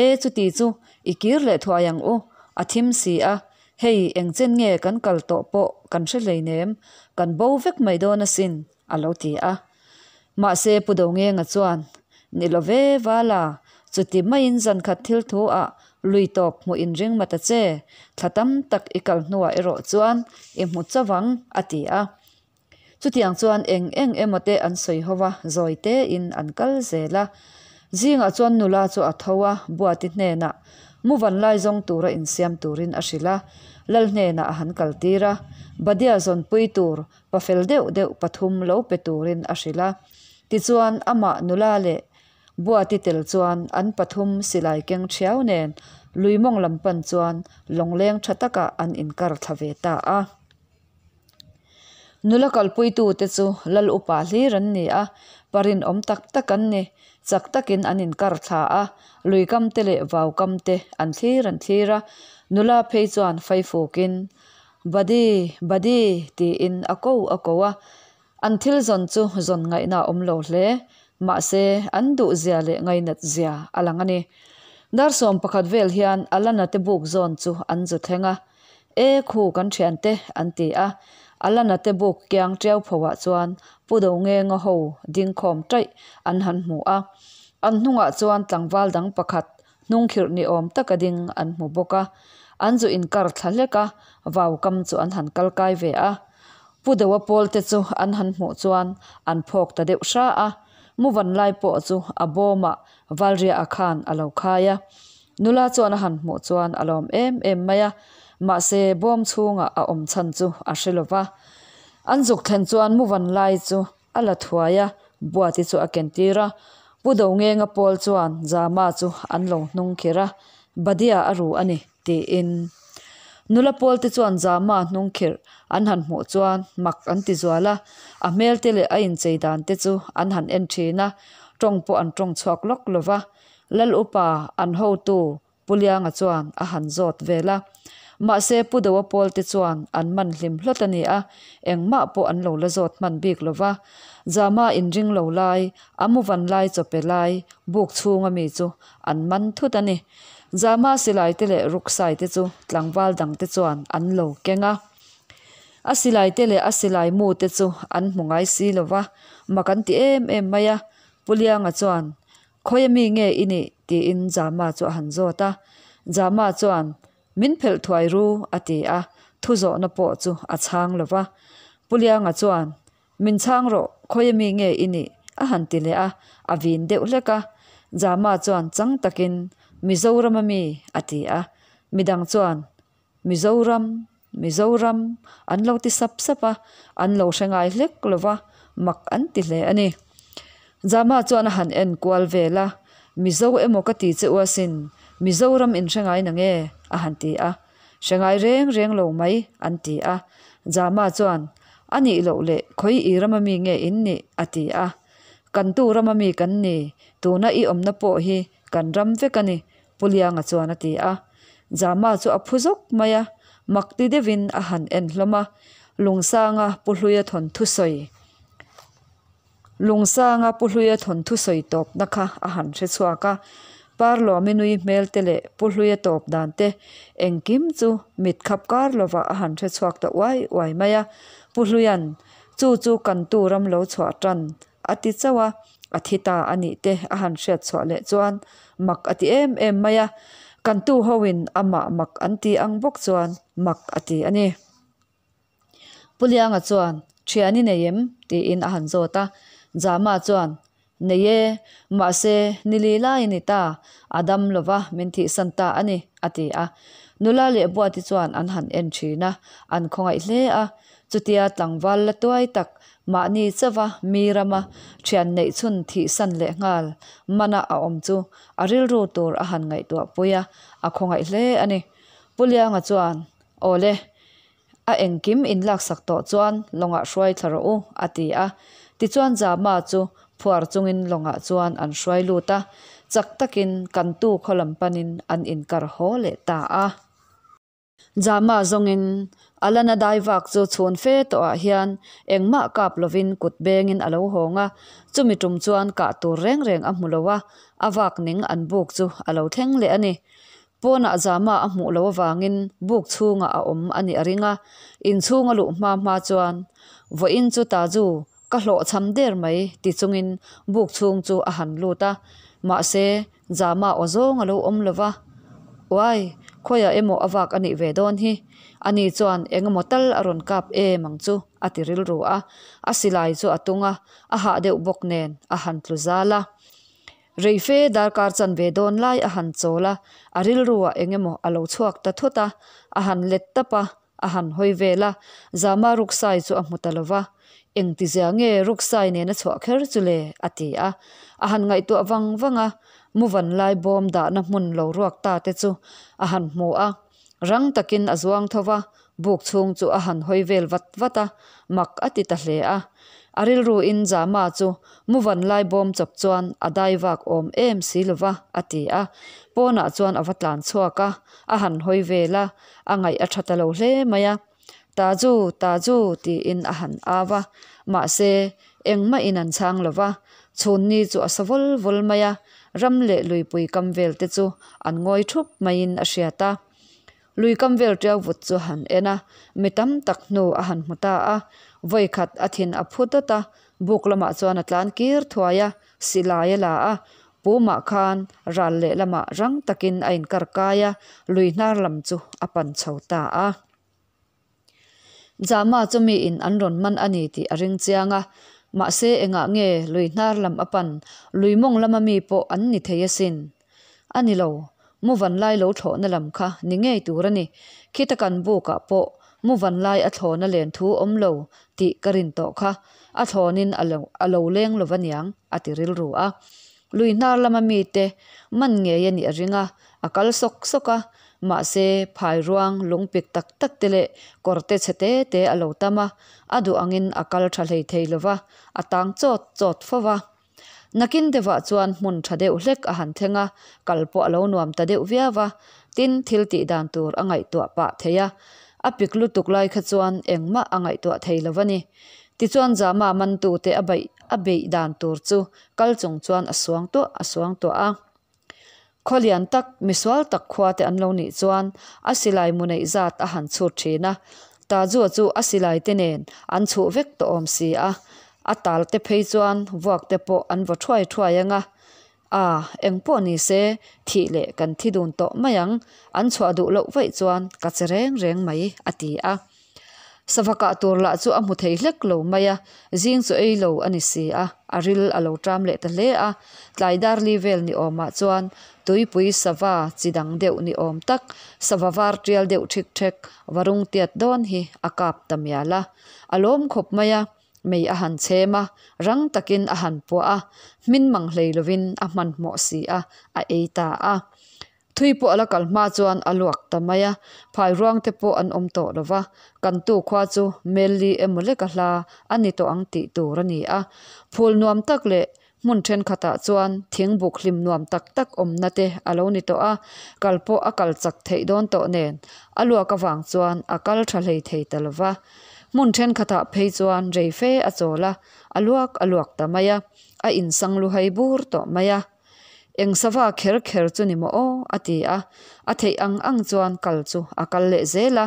E, chuti chu i kir leh thuai ang u, a thim si a, Hei, eng chen nge kan kal tawh pawh kan hre hleinem, kan bo vek mai dawn asin, a lo ti a. Mahse, Pu Dongenga chuan, Ni lo ve, Vala, chuti maiin zan khat thil thu ah lui tawp hmuh inring ma ta che, thla tam tak i kal hnuah erawh chuan i hmu chauh ang, a ti a. Chutiang chuan eng eng emaw te an sawi ho va, zawi tein an kal zel a. Zingah chuan nula chu a tho a, Buati hnenah mu van lai zawng tura insiam turin a hrilh a, Lal hnenah a han kal tir a, Badia zawnpui tur pafel deuh deuh pathum lo pe turin a hrilh a. Tichuan amah nula leh Buati tel chuan an pathum silai keng thiau nen lui mawng lam pan chuan lawngleng tha takah an inkar thla ve ta a. Nula kalpuitute chu lal upa hlir an ni a, pa rinawm tak tak an ni. Chak takin an inkar thla a, lui kam te leh vau kam te an thlir an thlir a. Nula phei chuan faifukin, Buddy, Buddy tiin a ko a ko a. An thil zawn chu zawn ngaihna a awm lo hle. Mahse, an duhzia leh ngainat zia a lang a ni. Dar 11 vel hian Alana te buk zawn chu an zu thleng a. E khu kan thiante an ti a. Alana te buk kiang tiau phoah chuan Pu Dongenga ho ding khawm taih an han hmu a. An hnungah chuan tlangval dang pakhat hnungkhirh ni awm taka ding an hmu bawk a. An zu inkar thla hlek a, vau kam chu an han kal kai ve a. Pu Doa pawl te chu an han hmuh chuan an phawk ta deuh hra a. Muvan lai pawh chu a bawmah Valria-a khan a lo khai a. Nula chuan a han hmuh chuan a lawm em em mai a, mahse bawm chhungah a awm chhan chu a hre lo va. An zuk thlen chuan Muvan lai chu a la thuai a, Buati chu a ken tir a. Pu Dongenga pawl chuan Zama chu an lo hnung khir a, Badia a ru a ni, tiin. Nula pawl te chuan Zama hnung khirh an han hmuh chuan mak an ti zual a, a hmel te leh a inchei dan te chu an han en thin a, tawng pawh an tawng chhuak lawk lo va. Lal upa an hotu Pu Lianga chuan a han zawt vel a. Mahse Pu Doa pawl te chuan an man hlim hlawt a ni a, engmah pawh an lo la zawt hman bik lo va. Zama inring lo lai, a mu van lai chawpe lai buk chhunga mi chu an man thut a ni. Zama silai te leh ruksai te chu tlangval dang te chuan an lo keng a. A silai te leh a silai mu te chu an hmu ngai si lo va, mak an ti em em mai a. Pu Lianga chuan, Khawi ami nge i nih? tiin Jama chu a han zawt a. Jama chuan, Min phelh thuai ru, a ti a, thu zawhna pawh chu a chhang lo va. Pu Lianga chuan, Min chhang rawh, khawi ami nge i nih? a han ti leh a, a vin deuh hlek a. Jama chuan chang takin, Mizoram ami, a ti a. Midang chuan, Mizoram, Mizoram, an lo ti sap sap a, an lo hre ngai hlek lo va, mak an ti hle a ni. Jama chuan a han en kual vel a, Mizo emaw ka ti che u asin, Mizoram in hre ngai nange? a han ti a. Hre ngai reng reng lo mai, an ti a. Jama chuan, A nih loh leh khawi i rama mi nge in nih? a ti a. Kan tu rama mi kan ni, tuna i awmna pawh hi kan ram vek a ni, Pu Lianga chuan a ti a. Jama chu a phu zawk mai a, mak ti deuhin a han en hlawm a, Lungsanga Pu Hluia thawnthu sawi Lungsanga Pu Hluia thawnthu sawi tawpna kha a han hre chhuak a, Parlawmi nui hmel te leh Pu Hluia tawp dan te engkim chu mit khap kar lovah a han hre chhuak ta uai uai mai a. Pu Hluia'n, Chu chu kan tu ram lo chhuah tan a ti chauh a, a thi ta a nih te a han hriat chhuah leh chuan mak a ti em em mai a, kan tu hoin amah mak an ti ang bawk chuan mak a ti a ni. Pu Lianga chuan, Thian i nei em? tiin a han zawt a. Jama chuan, Nei e, mahse ni li lai a ni ta, a dam lo va, min thihsan ta a ni, a ti a. Nula leh Buati chuan an han en thin a, an khawngaih hle a. Chutia tlangval la tuai tak, mahni chauha mi rama thian neih chhun thihsan leh nghal mana a awm chu a rilru tur a han ngaihtuah pui a, a khawngaih hle a ni. Pu Lianga chuan, Awle. A engkim in laksak tawh chuan lawngah hruai thla rawh u, a ti a. Tichuan Jama chu phuar chungin lawngah chuan an hruai lut a, chak takin Kantu khaw lam panin an inkar haw leh ta a. Jama zawngin Alana dai vak chu chhun fe tawhah hian engmah kap lovin kut bengin a lo hawng a, chumi tum chuan kah tur reng reng a hmu lo a, a vak ning an buk chu a lo thleng leh a ni. Pawnah Jama a hmuh loh avangin buk chhungah a awm a nih a ring a, inchhung a luh hma hma chuan, Vawiin chu Taju, ka hlawhchham der mai ti chungin buk chhung chu a han lut a, mahse Jama aw zawng a lo awm lo va. Uai, khawiah emaw a vak a nih ve dawn hi? Ani chuan eng emaw tal a rawn kap em ang chu a ti rilru a, a silai chu a tung a, a hah deuh bawk nen a han tlu zal a. Reife darkar chanve dawn lai a han chawl a, a rilruah eng emaw a lo chhuak ta thut a, a han let tap a, a han hawi vel a, Zama ruksai chu a hmu ta lo va, Engtizia nge ruksai nena chhuah kher chu le? a ti a, a han ngaihtuah vang vang a, muvan lai bawm dahna hmun lo ruak ta te chu a han hmu a, rang takin a zuang tho va, buk chhung chu a han hawi vel vat vat a, mak a ti ta hle a. A rilruin Zama chu muvan lai bawm chawp chuan a dai vak awm em si lo va, a ti a, pawnah chuan a va tlan chhuak a, a han hawi vel a, a ngaih a tha ta lo hle mai a. Taju, Taju tiin a han au a, mahse engmah in an chhang lo va, chhunni chu a sa vawl vawl mai a, ram leh luipui kam vel te chu an ngawi thup maiin a hriat a. Lui kam vel tiau vut chu a han en a, mi tam tak hnu a han hmu ta a, vawikhat a thin a phu dawt a, buk lamah chuan a tlan kir thuai a, silai a la a, Pumah khan ral lehlamah rang takin a inkar kai a, lui hnar lam chu a pan chho ta a. Jama chu miin an rawn man a ni tih a ring chiang a, mahse engah nge lui hnar lam a pan, lui mawng lama mi pawh an ni thei asin. A ni lo, mu van lai lo thlawhna lam kha ni ngei tur a ni. Khita kan bukah pawh mu van lai a thlawhna len thu awm lo tih ka rin tawh kha, a thlawnin a lo leng lo va niang a ti rilru a. Lui hnar lama mite man ngei a nih a ring a, a kal sawk sawk a, mahse phai ruang lungpik tak tak te leh kawr te chhe te te a lo tam a, a duh angin a kal tha hlei thei lo va, a tang chawt chawt fo va. Nakin deuhah chuan hmun tha deuh hlek a han thleng a, kal pawh a lo nuam ta deuh viau a, tin thil tih dan tur a ngaihtuah pah thei a, a pik lutuk lai kha chuan engmah a ngaihtuah thei lo a ni. Tichuan Jama mantute a beih a beih dan tur chu kal chung chuan a suang tuah a suang tuah a. Khaw lian tak, misual tak khua te an lo nih chuan a silai mu neih zat a han chhut thin a. Tajua chu a silai te nen an chhuh vek tawh awm si a, a tal te phei chuan vuak te pawh an vaw thuai thuai ang a. A, eng pawh ni se, thih leh kan thi dun tawh mai ang, an chhuah duh loh vaih chuan ka che reng reng mai, a ti a. Sava kah tur lah chu a hmu thei hlek lo mai a, zing chu ei lo a ni si a, a ril a lo ṭam leh ta hle a. Tlai darli vel ni awmah chuan tuipui sava chi dang deuh ni awm tak, sava var ṭial deuh ṭhik ṭhek varung tiat dawn hi a kap ta mial a. A lawm khawp mai a, mei a han chhem a, rang takin a han puah a, hmin mang hlei lovin a hmanhmawh si a, a ei ta a. Thui pawh a la kal hma chuan a luak ta mai a, phai ruang te pawh an awm tawh lo va, kan tu khua chu Melli emaw leka hla a ni tawh ang tih tur a ni a. Phul nuam tak leh hmun thenkhatah chuan thingbuk hlim nuam tak tak awmna te a lo ni tawh a, kal pawh a kal chak theih dawn tawh nen a luak avang chuan a kal tha hlei thei ta lo va. Hmun thenkhatah phei chuan rei fe a chawl a, a luak a luak ta mai a, a insang luhai bur tawh mai a. Eng sava kher kher chu ni maw aw? a ti a, a theih ang ang chuan kal chu a kal leh zel a.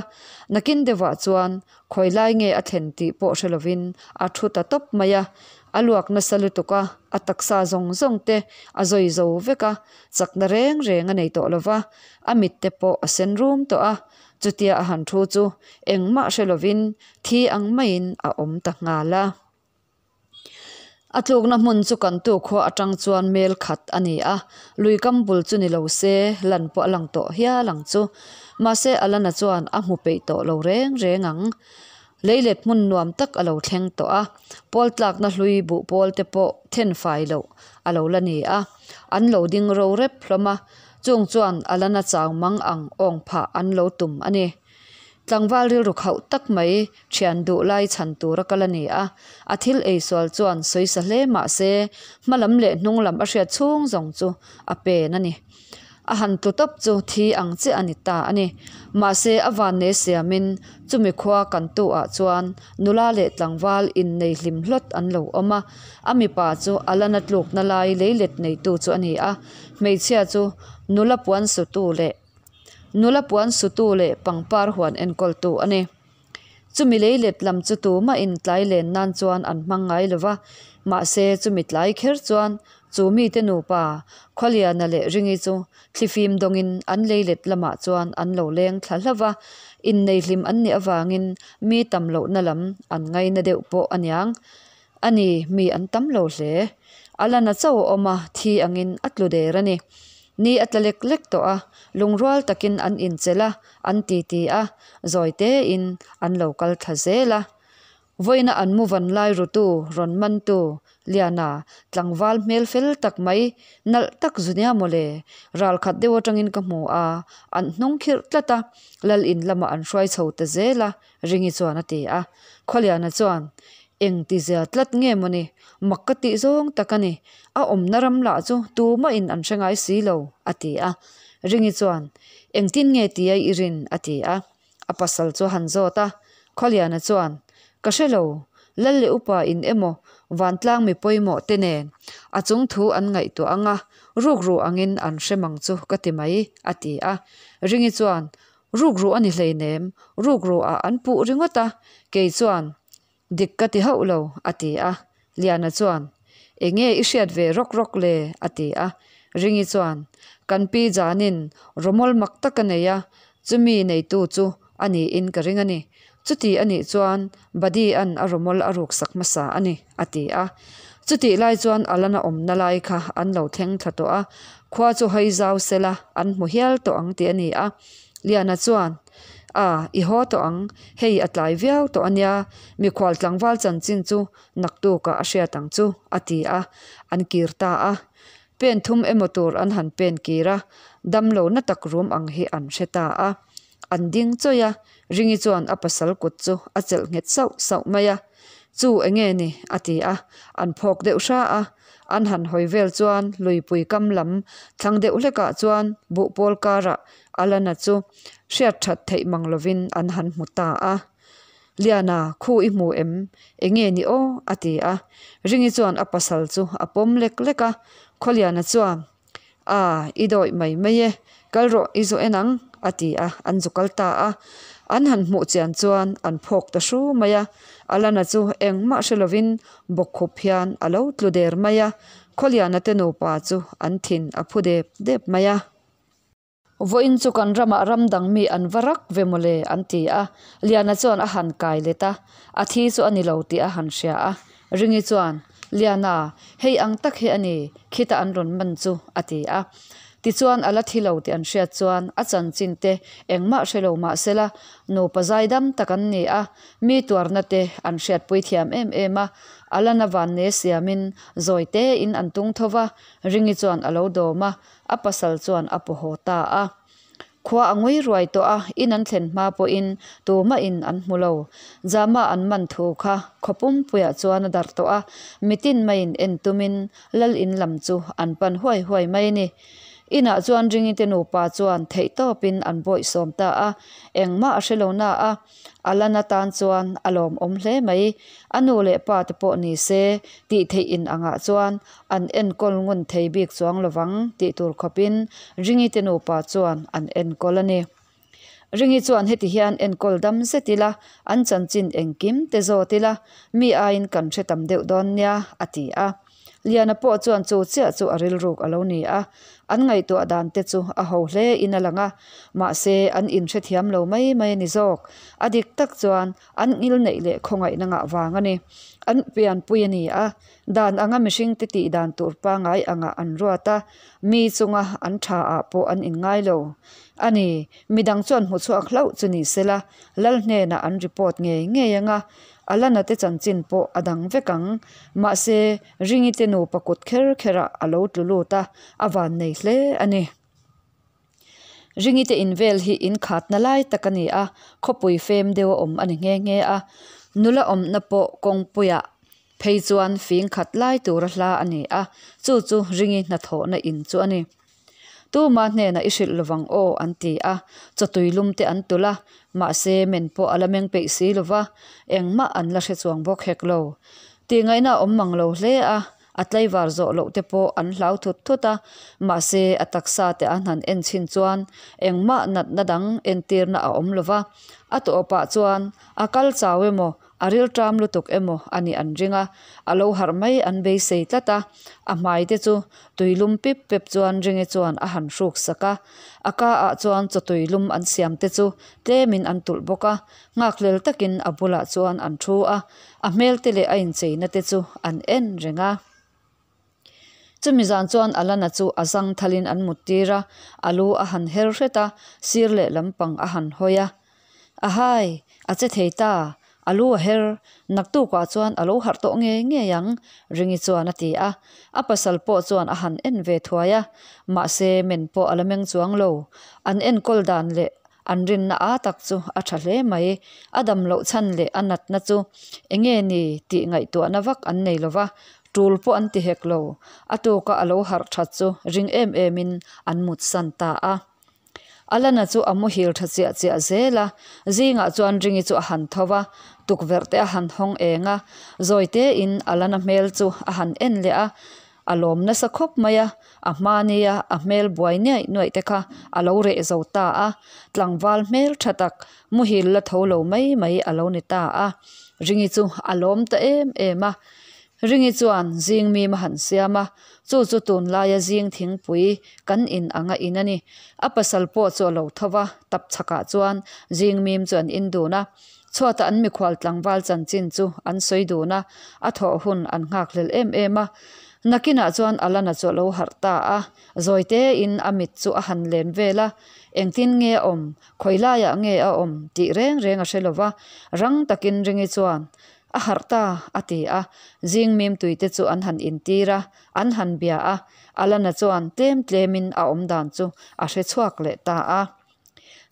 Nakin deuhah chuan khawi lai nge a thlen tih pawh hre lovin a thu ta tawp mai a. A luak nasa lutuk a, a taksa zawng zawng te a zawi zo vek a, chakna reng reng a nei tawh lo va, a mit te pawh a sen rum tawh a. Chutia a han thu chu engmah hre lovin thi ang maiin a awm ta nghal a. A tlukna hmun chu kan tu khua atang chuan mel khat a ni a, lui kam bul chu ni lo se lan pawh a lang tawh hial ang chu. Mahse Alana chuan a hmu peih tawh lo reng reng ang. Leilet hmun nuam tak a lo thleng tawh a, pawl tlakna hlui buh pawl te pawh then fai loh a lo la ni a, an lo ding ro rep hlawm a, chung chuan Alana chau mang ang awng phah an lo tum a ni. Tlangval rilru khauh tak mai thian duh lai chhan tura kal a ni a, a thil ei sual chuan sawisa hle mah se hma lam leh hnung lam a hriat chhung zawng chu a pen a ni. A han tlu tawp chu thi ang chiah a ni ta a ni. Mahse a vanne siamin chumi khua kan tu ah chuan nula leh tlangval innei hlim hlawt an lo awm a, a mipa chu a la na tlukna lai leilet neitu chu a ni a, hmeichhia chu nula puan sutu leh nula puan sutu leh pangpar huan enkawltu a ni. Chumi leilet lam chu tumah in tlai len nan chuan an hmang ngai lo va, mahse chumi tlai kher chuan chu mite nupa Khawliana leh Ringi chu thlifim dawngin an leilet lamah chuan an lo leng thla hlauh va, innei hlim an nih avangin mi tam lohna lam an ngaina deuh pawh a niang. A ni, mi an tam lo hle. A la na chauh a awm a, thi angin a tlu der a ni. Ni a tla lek lek tawh a, lungrual takin an inchelh a, an titi a, zawi tein an lo kal thla zel a. Vawiina an mu van lai rutu rawn mantu Liana, tlangval hmel fel tak mai, nalh tak zu nia mawle, ral khat deuh atangin ka hmu a, an hnung khirh tlat a, lal in lamah an hruai chho ta zel a, Ringi chuan a ti a. Khawliana chuan, Eng ti zia tlat nge mawni, mak ka tih zawng tak a ni, a awmna ram lah chu tumahin an hre ngai si lo, a ti a. Ringi chuan, Engtin nge ti a i rin? a ti a. A pasal chu a han zawt a. Khawliana chuan, Ka hre lo, Lal leh upa in emaw vantlang mi pawimawh te nen a chung thu an ngaihtuah ang a, rukru angin an hre mang chu ka ti mai, a ti a. Ringi chuan, Rukru a ni hleinem, rukru ah an puh ringawt a, kei chuan dik ka ti hauh lo, a ti a. Liana chuan, Enge i hriat ve rawk rawk le? a ti a. Ringi chuan, Kan pi Janin rawmawl mak tak a nei a, chumi neitu chu a niin ka ring a ni. Chuti a nih chuan Buddy-a'n a rawmawl a ruksak hmasa a ni, a ti a. Chutih lai chuan Alana awmna lai kha an lo thleng thla tawh a, khua chu hawi zau sela an hmu hial tawh ang tih a ni a. Liana chuan, A, i haw tawh ang, hei a tlai viau tawh a nia, mikhual tlangval chanchin chu naktukah a hriat ang chu, a ti a, an kir ta a. Pen thum emaw tur an han pen kir a, damlo na tak rum ang hi an hre ta a. An ding chawih a, Ringi chuan a pasal kut chu a chelh nghet sauh sauh mai a. Chu enge ni? a ti a, an phawk deuh hra a. An han hawi vel chuan luipui kam lam thlang deuh hlekah chuan buhpawl karah Alana chu hriat that theih mang lovin an han hmu ta a. Liana, khu i hmu em? Enge ni aw? a ti a. Ringi chuan a pasal chu a pawm lek lek a. Khawliana chuan, A, i dawih mai mai e, kal rawh i zu en ang, a ti a, an zu kal ta a. An han hmuh chian chuan an phawk ta hru mai a, Alana chu engmah hre lovin bawkkhup hian a lo tlu der mai a, Khawliana te nupa chu an thin a phu dep dep mai a. Vawiin chu kan ramah ram dang mi an va rak ve mawle, an ti a. Liana chuan a han kai let a, a thi chu a ni lo tih a han hria a. Ringi chuan, Liana, hei ang tak hi a ni, khita an rawn man chu, a ti a. Tichuan a la thi lo tih an hriat chuan a chanchin te engmah hre lo mah sela, nupa zaidam tak an ni a, mi tuarna te an hriatpui thiam em em a. A la na vanne siamin zawi tein an tung tho va, Ringi chuan a lo dawm a. A pasal chuan a paw haw ta a. Khua a ngui ruai tawh a, in an thlen hma pawhin tumahin an hmu lo. Jama an man thu kha khaw pumpuiah chuan a darh tawh a, mitin maiin en tumin lal in lam chu an pan huai huai mai a ni. Inah chuan Ringite nupa chuan theihtawpin an bawihsawm ta a, engmah a hre lo na a. A lan atan chuan a lawmawm hle mai. A nu leh pa te pawh ni se, tih theih in angah chuan an enkawl ngun thei bik chuang lovang tih tur khawpin Ringi te nupa chuan an enkawl a ni. Ringi chuan heti hian enkawl dam zet ila, an chanchin engkim te zawt ila, mi aiin kan hre tam deuh dawn nia, a ti a. Liana pawh chuan chu chiah chu a rilruk a lo ni a, an ngaihtuah dan te chu a ho hle in a lang a, mahse an inhrethiam lo mai mai a ni zawk. A dik tak chuan an ngil neih leh khawngaihna ngah vang a ni. An pianpui a ni a, dan anga mihring te tih dan tur pangai angah an ruat a, mi chunga an tha ah pawh an inngai lo a ni. Midang chuan hmuchhuak hlauh chu ni sela, Lal hnenah an report ngei ngei ang a, Alana te chanchin pawh a dang vek ang. Mahse, Ringi te nupa kut kher kherah a lo tlu lut a, a van nei hle a ni. Ringite in vel hi in khatna lai tak a ni a, khawpui fem deuh a awm a ni nghe nghe a. Nula awmna pawh kawngpuiah phei chuan fing khat lai tura hla a ni a, chu chu Ringi hnathawhna in chu a ni. Tuma hnenah i hrilh lovang aw an ti a, chawtui lum te an tulh a, mahse men pawh a la meng peih si lova, engmah an la hre chuang bawk hek lo. Tihngaihna a awm mang lo hle a, a tlaivar zawh loh te pawh an hlau thut thut a, mahse a taksa te an han en chhin chuan engmah natna dang entirna a awm lova, a tawpah chuan a kal chau emaw A rilṭam lutuk emaw a nih an ring a, a lo harh mai an beisei tlat a, a hmai te chu tui lum pip pep chuan ringe chuan a han hruk sak a, a ka ah chuan chaw tui lum an siam te chu tlemin an tulh bawk a, nghakhlel takin a bulah chuan an thu a, a hmel te leh a incheina te chu an en reng a. Chumi zan chuan Alana chu a zang thalin an mut tir a, a lu a han her hret a, sir leh lampang a han hawi a. Ahai! A che thei ta! A lu a her! Naktukah chuan a lo harh tawh ngei ngei ang, Ringi chuan a ti a. A pasal pawh chuan a han en ve thuai a, mahse men pawh a la meng chuang lo. An enkawl dan leh An rinna a tak chu a tha hle mai. A dam loh chhan leh a natna chu enge ni tih ngaihtuahna vak an nei lo va, tul pawh an ti hek lo. A tuka a lo harh that chu ring em emin an mutsan ta a. Alana chu a muhil tha chiah chiah zel a, zingah chuan Ringi chu a han tho va, tukverh te a han hawng eng a, zawi tein Alana hmel chu a han en leh a, A lawm nasa khawp mai a, a hma nia a hmel buai niaih nuaih te kha a lo reh zo ta a, tlangval hmel tha tak muhil la tho lo mai mai a lo ni ta a. Ringi chu a lawm ta em em a. Ringi chuan zing mim a han siam a, chu chu tunlaia zing thingpui kan in anga in a ni. A pasal pawh chu a lo tho va, tap chhakah chuan zing mim chu an in dun a. Chhuata an mikhual tlangval chanchin chu an sawi dun a, a thawh hun an nghakhlel em em a. Nakinah chuan Alana chu a lo harh ta a, zawi tein a mit chu a han len vel a, engtin nge a awm, khawi laiah nge a awm tih reng reng a hre lo va, rang takin Ringi chuan a harh ta a ti a, zing mim tuite chu an han intir a, an han bia a, Alana chuan tlem tlemin a awm dan chu a hre chhuak leh ta a.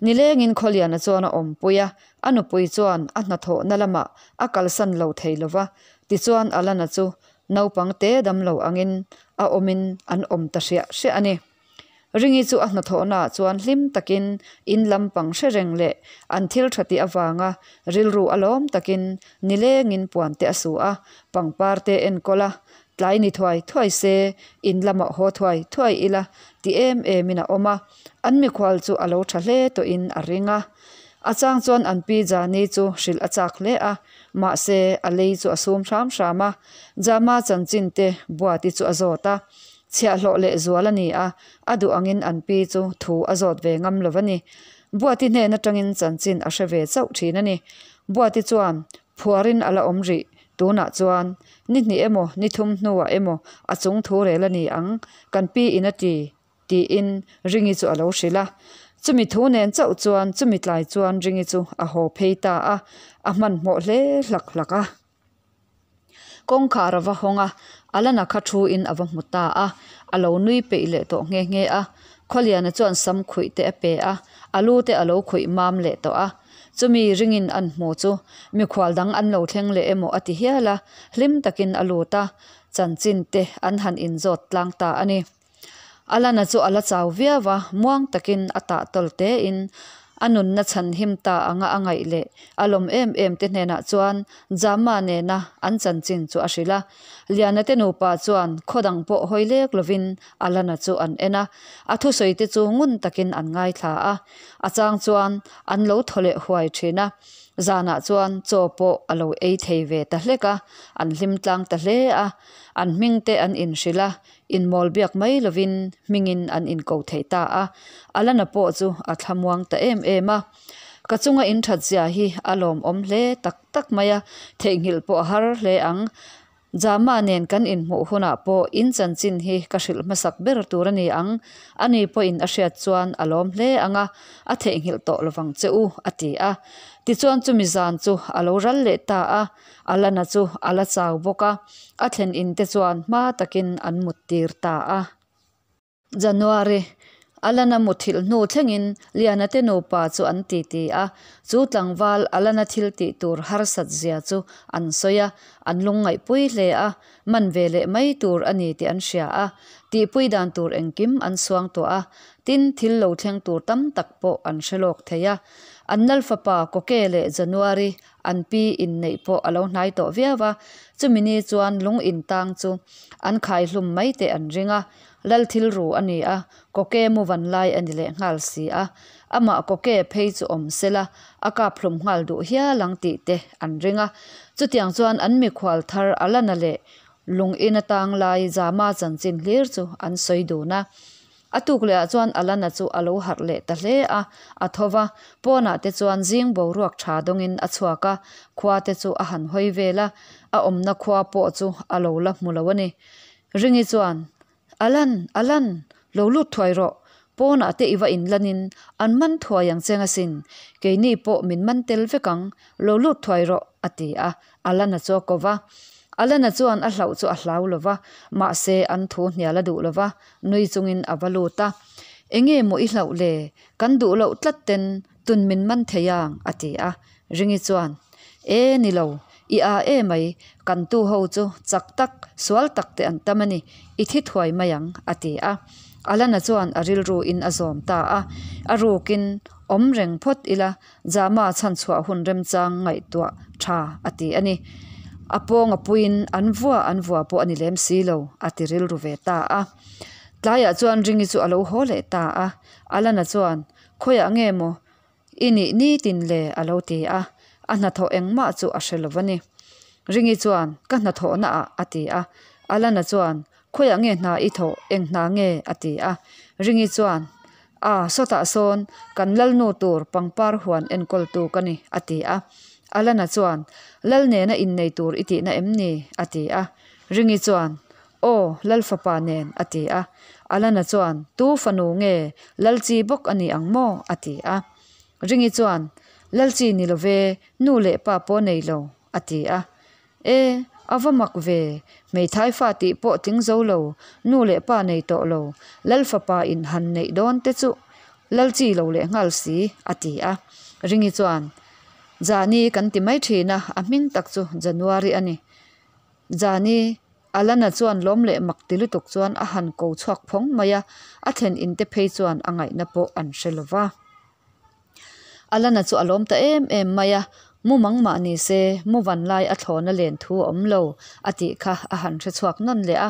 Nilengin Khawliana chuan a awmpui a, a nupui chuan a hnathawhna lamah a kalsan lo thei lo va, tichuan Alana chu naupang te dam lo angin a awmin an awm ta hriah hriah a ni. Ringi chu a hnathawhnaah chuan hlim takin in lampang hre reng leh an thil tha tih avanga rilru a lawm takin nilengin puan te a su a, pangpar te enkawl a, tlai ni thuai thuai se in lamah haw thuai thuai ila ti em emin a awm a. An mikhual chu a lo tha hle tawhin a ring a. A chang chuan an pi Jani chu hrilh a chak hle a, mahse a lei chu a sum hram hram a. Jama chanchin te Buati chu a zawt a. Chhiahhlawh leh zual a ni a, a duh angin an pi chu thu a zawt ve ngam lo a ni. Buati hnen atangin chanchin a hre ve chauh thin a ni. Buati chuan phuarin a la awm rih Tunah chuan ni hnih emaw ni thum hnuah emaw a chung thu rel a ni ang, kan pi in a ti. Tiin Ringi chu a lo hrilh a. Chumi thu nen chauh chuan chumi tlai chuan Ringi chu a haw phei ta a, a hmanhmawh hle hlak hlak a. Kawngkhar a va hawng a, Alana kha thu in a va hmu ta a, a lo nui peih leh tawh nghe nghe a. Khawliana chuan sam khuih te a pe a, a lu te a lo khuih mam leh tawh a. Chumi ringin an hmu chu mikhual dang an lo thleng leh emaw a ti hial a, hlim takin a lut a, chanchin te an han inzawt tlang ta a ni. Alana chu a la chau viau a, muang takin a tah tawl tein a nunna chhan him ta anga a ngaih leh a lawm em em te hnenah chuan Jama nena an chanchin chu a hrilh a. Liana te nupa chuan khaw dang pawh hawi lek lovin Alana chu an en a, a thusawi te chu ngun takin an ngaithla a, a chang chuan an lo thaw leh huai thin a. Zanah chuan chaw pawh a lo ei thei ve ta hlek a, an hlim tlang ta hle a, an hming te an inhrilh a, Inmawl biak mai lovin hmingin an inko thei ta a, Alana pawh chu a thlamuang ta em em a. Ka chunga inthat zia hi a lawmawm hle tak tak mai a, theihnghilh pawh a har hle ang. Jama nen kan inhmuh hunah pawh in chanchin hi ka hrilh hmasak ber tur a ni ang, ani pawhin a hriat chuan a lawm hle ang a, a theihnghilh tawh lovang che u, a ti a. Tichuan chumi zan chu a lo ral leh ta a. Alana chu a la chau bawk a, a thlen in te chuan hma takin an mut tir ta a. January, Alana muthilh hnu thlengin Liana te nupa chu an titi a, chu tlangval Alana thil tih tur harsat zia chu an sawi a, an lungngaihpui hle a, man ve leh mai tur a ni tih an hria a, tihpui dan tur engkim an suang tawh a, tin thil lo thleng tur tam tak pawh an hre lawk thei a. An lal fapa Kawke leh January an pi inneih pawh a lo hnai tawh viau a, chumi ni chuan lung intang chu an khai hlum mai teh an ring a, lal thil ru a ni a, Kawke mu van lai a ni leh nghal si a, amah Kawke phei chu awm sela a kap hlum nghal duh hial ang tih te an ring a, chutiang chuan an mikhual thar Alana leh lung in atang lai Zama chanchin hlir chu an sawi dun a. A tuk lehah chuan Alana chu a lo harh leh ta hle a, a tho va, pawnah te chuan zing boruak tha dawngin a chhuak a, khua te chu a han hawi vel a, a awmna khua pawh chu a lo la hmu lo a ni. Ringi chuan, Alan, Alan, lo lut thuai rawh, pawnah te i va inlanin an man thuai ang cheng asin, keini pawh min man tel vek ang, lo lut thuai rawh, a ti a, Alana chu a ko va. Alana chuan a hlauh chu a hlau lo va, mahse an thu hnial a duh lo va, nui chungin a va lut a. Enge maw i hlauh le? Kan duh loh tlat ten tun min man thei ang, a ti a. Ringi chuan, E ni lo, i a e mai, kan tu ho chu chak tak, sual tak te an tam a ni, i thi thuai mai ang, a ti a. Alana chuan a rilru in a zawm ta a, a rukin awm reng phawt ila, Jama chhanchhuah hun remchang ngaihtuah tha a ti a ni. A pawng a puiin an vua an vua pawh a ni lem si lo a ti rilru ve ta a. Tlaiah chuan Ringi chu a lo haw leh ta a. Alana chuan, Khawiah nge maw i nih nitin le? a lo ti a. A hnathawh engmah chu a hre lo va ni. Ringi chuan, Ka hnathawhna ah a ti a. Alana chuan, Khawiah nge hna i thawh? Eng hna nge? a ti a. Ringi chuan, A, sawtah sawn kan lalnu tur pangpar huan enkawltu ka ni, a ti a. Alana chuan, Lal nena innei tur i tihna em ni? a ti a. Ringi chuan, Aw, lal fapa nen, a ti a. Alana chuan, Tu fanu nge lal chi bawk a ni ang maw? a ti a. Ringi chuan, Lal chi ni lo ve, nu leh pa pawh nei lo, a ti a. E, a va mak ve, hmeithai fa tih pawh tling zo lo, nu leh pa nei tawh lo, lal fapa in han neih dawn te chu lal chi lo leh nghal si, a ti a. Ringi chuan, Jani kan ti mai thin a, a hming tak chu January a ni. Jani, Alana chuan lawm leh mak ti lutuk chuan a han ko chhuak phawng mai a, a thlen in te phei chuan a ngaihna pawh an hre lo va. Alana chu a lawm ta em em mai a, Mu mang mah ni se, mu van lai a thlawna len thu a awm lo, a tih kha a han hre chhuak nawn leh a.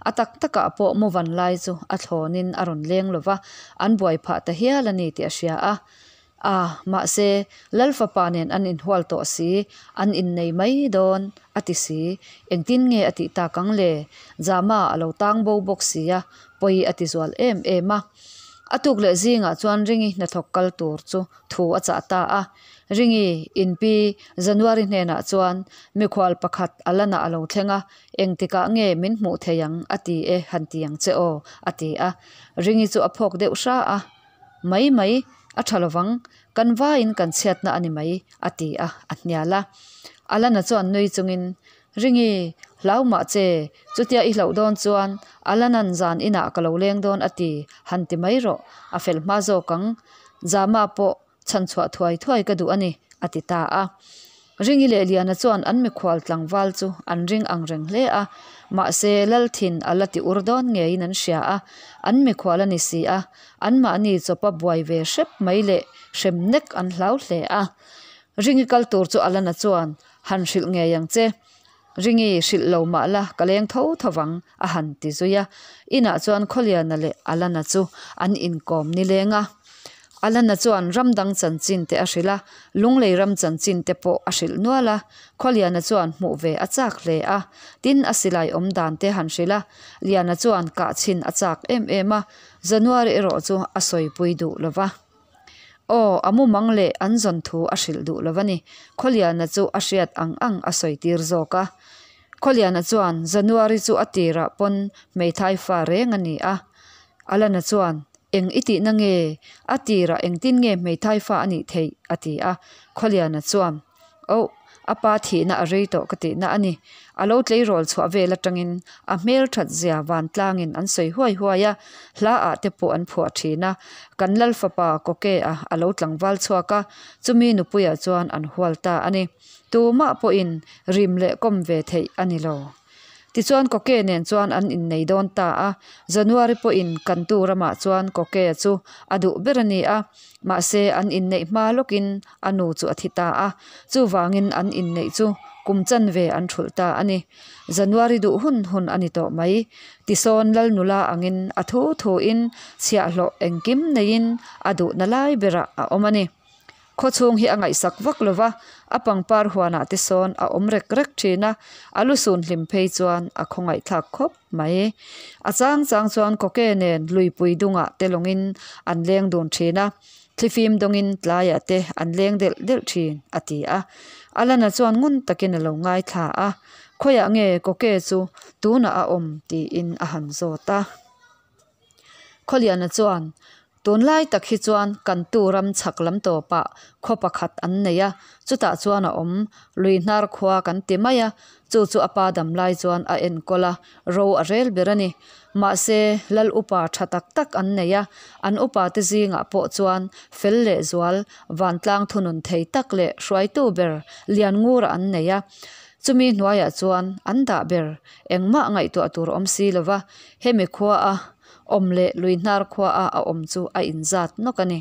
A tak takah pawh mu van lai chu a thlawnin a rawn leng lo va, an buai phah ta hial a ni tih a hria a. A, mahse, Lal fapa nen an inhual tawh si, an innei mai dawn, a ti si. Engtin nge a tih tak ang le? Jama a lo tang bo bawk si a, pawi a ti zual em em a. A tuk leh zingah chuan Ringi hnathawk kal tur chu thu a chah ta a. Ringi inpi January hnenah chuan mikhual pakhat a la nah a lo thleng a, engtikah nge min hmuh thei ang a ti e han ti ang che aw a ti a. Ringi chu a phawk deuh hra a, Mai mai, a tha lovang, kan vaiin kan chhiatna a ni mai a ti a, a hnial a. Alana chuan nui chungin Ringi, hlau mah che, chutia i hlauh dawn chuan Alanan zan inah ka lo leng dawn a ti, han ti mai rawh, a fel hma zawk ang. Jama pawh chhanchhuah thuai thuai ka duh a ni, a ti ta a. Ringi leh Liana chuan an mikhual tlangval chu an ring ang reng hle a, mahse Lalthin a la ti ur dawn ngeiin an hria a, an mikhual a ni si a, anmahni chawpa buai ve hrep mai leh hrem nek an hlau hle a. Ringi kal tur chu Alana chuan Han hrilh ngei ang che. Ringi, hrilh lo mah la, ka leng tho tho vang, a han ti zui a. Inah chuan Khawliana leh Alana chu an inkawm nileng a. Alana chuan ram dang chanchin te a hrilh a, Lunglei ram chanchin te pawh a hrilh nual a. Khawliana chuan hmuh ve a chak hle a, tin a silai awm dan te han hrilh a. Liana chuan kah chhin a chak em em a, January erawh chu a sawipui duh lo va. Aw, a mumang leh an zawn thu a hrilh duh lo a ni. Khawliana chu a hriat ang ang a sawi tir zawk a. Khawliana chuan January chu a tirah pawn hmeithai fa reng a ni a. Alana chuan, Eng i tihna nge? A tirah engtin nge hmeithai fa a nih theih? a ti a. Khawliana chuan, Oh, A pa thihna a rei tawh ka tihna a ni. A lo tleirawl chhuah vel atangin a hmel that zia vantlangin an sawi huai huai a, hla ah te pawh an phuah thin a. Kan lal fapa Kokea a lo tlangval chhuak a, chumi nupuiah chuan an hual ta a ni. Tumah pawhin rim leh kawm ve theih a ni lo. Tichuan Koke nen chuan an innei dawn ta a, January pawhin Kantu ramah chuan Kokea chu a duh ber a ni a, mahse an inneih hma lawkin a nu chu a thi ta a, chuvangin an inneih chu kum chanve an thulh ta a ni. January duh hun hun a ni tawh mai. Tisawn Lal nula angin a thu thuin chhiahhlawh engkim neiin a duhna lai berah a awm a ni. Khawchhung hi a ngaihsak vak lo va, a pangpar huanah te sawn a awm rek rek thin a, a lusun hlim phei chuan a khawngaihthlak khawp mai. A chang chang chuan kawke nen luipui dungah te lawngin an leng dun thin a, thlifim dawngin tlaiah te an leng delh delh thin, a ti a. Alana chuan ngun takin a lo ngaithla a, Khawiah nge kawke chu tunah a awm? tiin a han zawt a. Khawliana chuan, Tunlai tak hi chuan kan tu ram chhak lam tawpah khaw pakhat an nei a, chutah chuan a awm. Lui hnar khua kan ti mai a, chu chu a pa dam lai chuan a enkawl a, ro a rel ber a ni. Mahse, lal upa tha tak tak an nei a, an upa te zingah pawh chuan fel leh zual, vantlang thunun thei tak leh hruaitu ber Lianngura an nei a. Chumi hnuaiah chuan an dah ber engmah ngaihtuah tur awm si lova, hemi khua a awm leh lui hnar khua a a awm chu a inzat nawk a ni.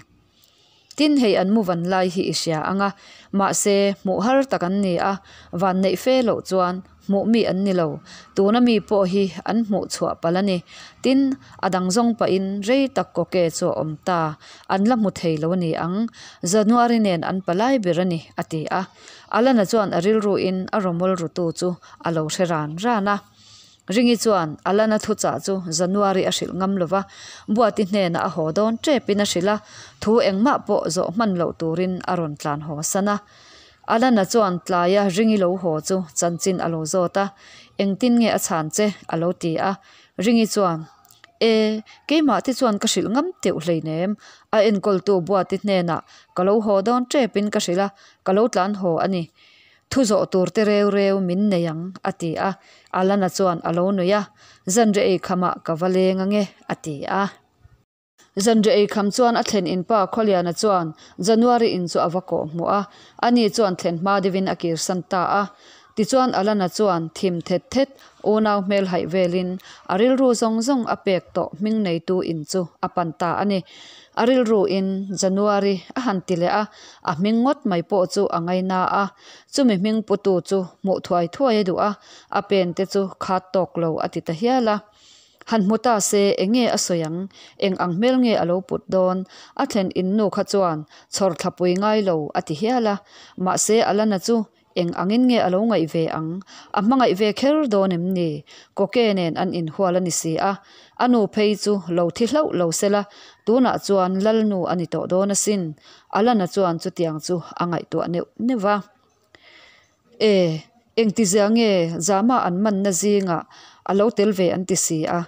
Tin, hei an mu van lai hi i hria ang a, mahse hmuh har tak an ni a, van neih fe loh chuan hmuh mi an ni lo, tuna mi pawh hi an hmuh chhuah palh a ni. Tin, a dang zawng pahin rei tak kawke chu a awm ta, an la hmu thei lo a ni ang, January nen an palai ber a ni, a ti a. Alana chuan a rilruin a rawmawl rutu chu a lo hre ran ran a. Ringi chuan Alana thuchah chu January a hrilh ngam lova, Buati hnenah a haw dawn tepin a hrilh a, thu engmah pawh zawh hman loh turin a rawn tlan haw san a. Alana chuan tlaia Ringi lo haw chu chanchin a lo zawt a, Engtin nge a chhan che? a lo ti a. Ringi chuan, E, keimah te chuan ka hrilh ngam teuh hleinem, a enkawltu Buati hnenah ka lo haw dawn tepin ka hrilh a, ka lo tlan haw a ni. Thu zawh tur te reu reu min nei ang, a ti a. Alana chuan a lo nui a, Zanriah ei khamah ka va leng ange, a ti a. Zanriah ei kham chuan a thlen in pa Khawliana chuan January in chu a va kawh hmuh a, ani chuan thlen hma deuhin a kirsan ta a. Tichuan Alana chuan thim thet thet, unau hmel haih velin a rilru zawng zawng a pek tawh hming neitu in chu a pan ta a ni. A rilru in January a han ti leh a, a hming ngawt mai pawh chu a ngaina a, chumi hming putu chu hmuh thuai thuai a duh a, a pen te chu khat tawk lo a ti ta hial a. Han hmu ta se eng nge a sawi ang, eng ang hmel nge a lo put dawn, a thlen in nu kha chuan chhawr thlapui ngai lo a ti hial a, mahse Alana chu Eng angin nge a lo ngaih ve ang? A hmangaih ve kher dawn em ni? Kawke nen an inhual a ni si a, a nu phei chu lo thi hlauh lo se la, tunah chuan Lalnu a ni tawh dawn asin. Alana chuan chutiang chu a ngaihtuah neuh neuh va. E, engtizia nge Zama an manna zingah a lo tel ve an ti si a,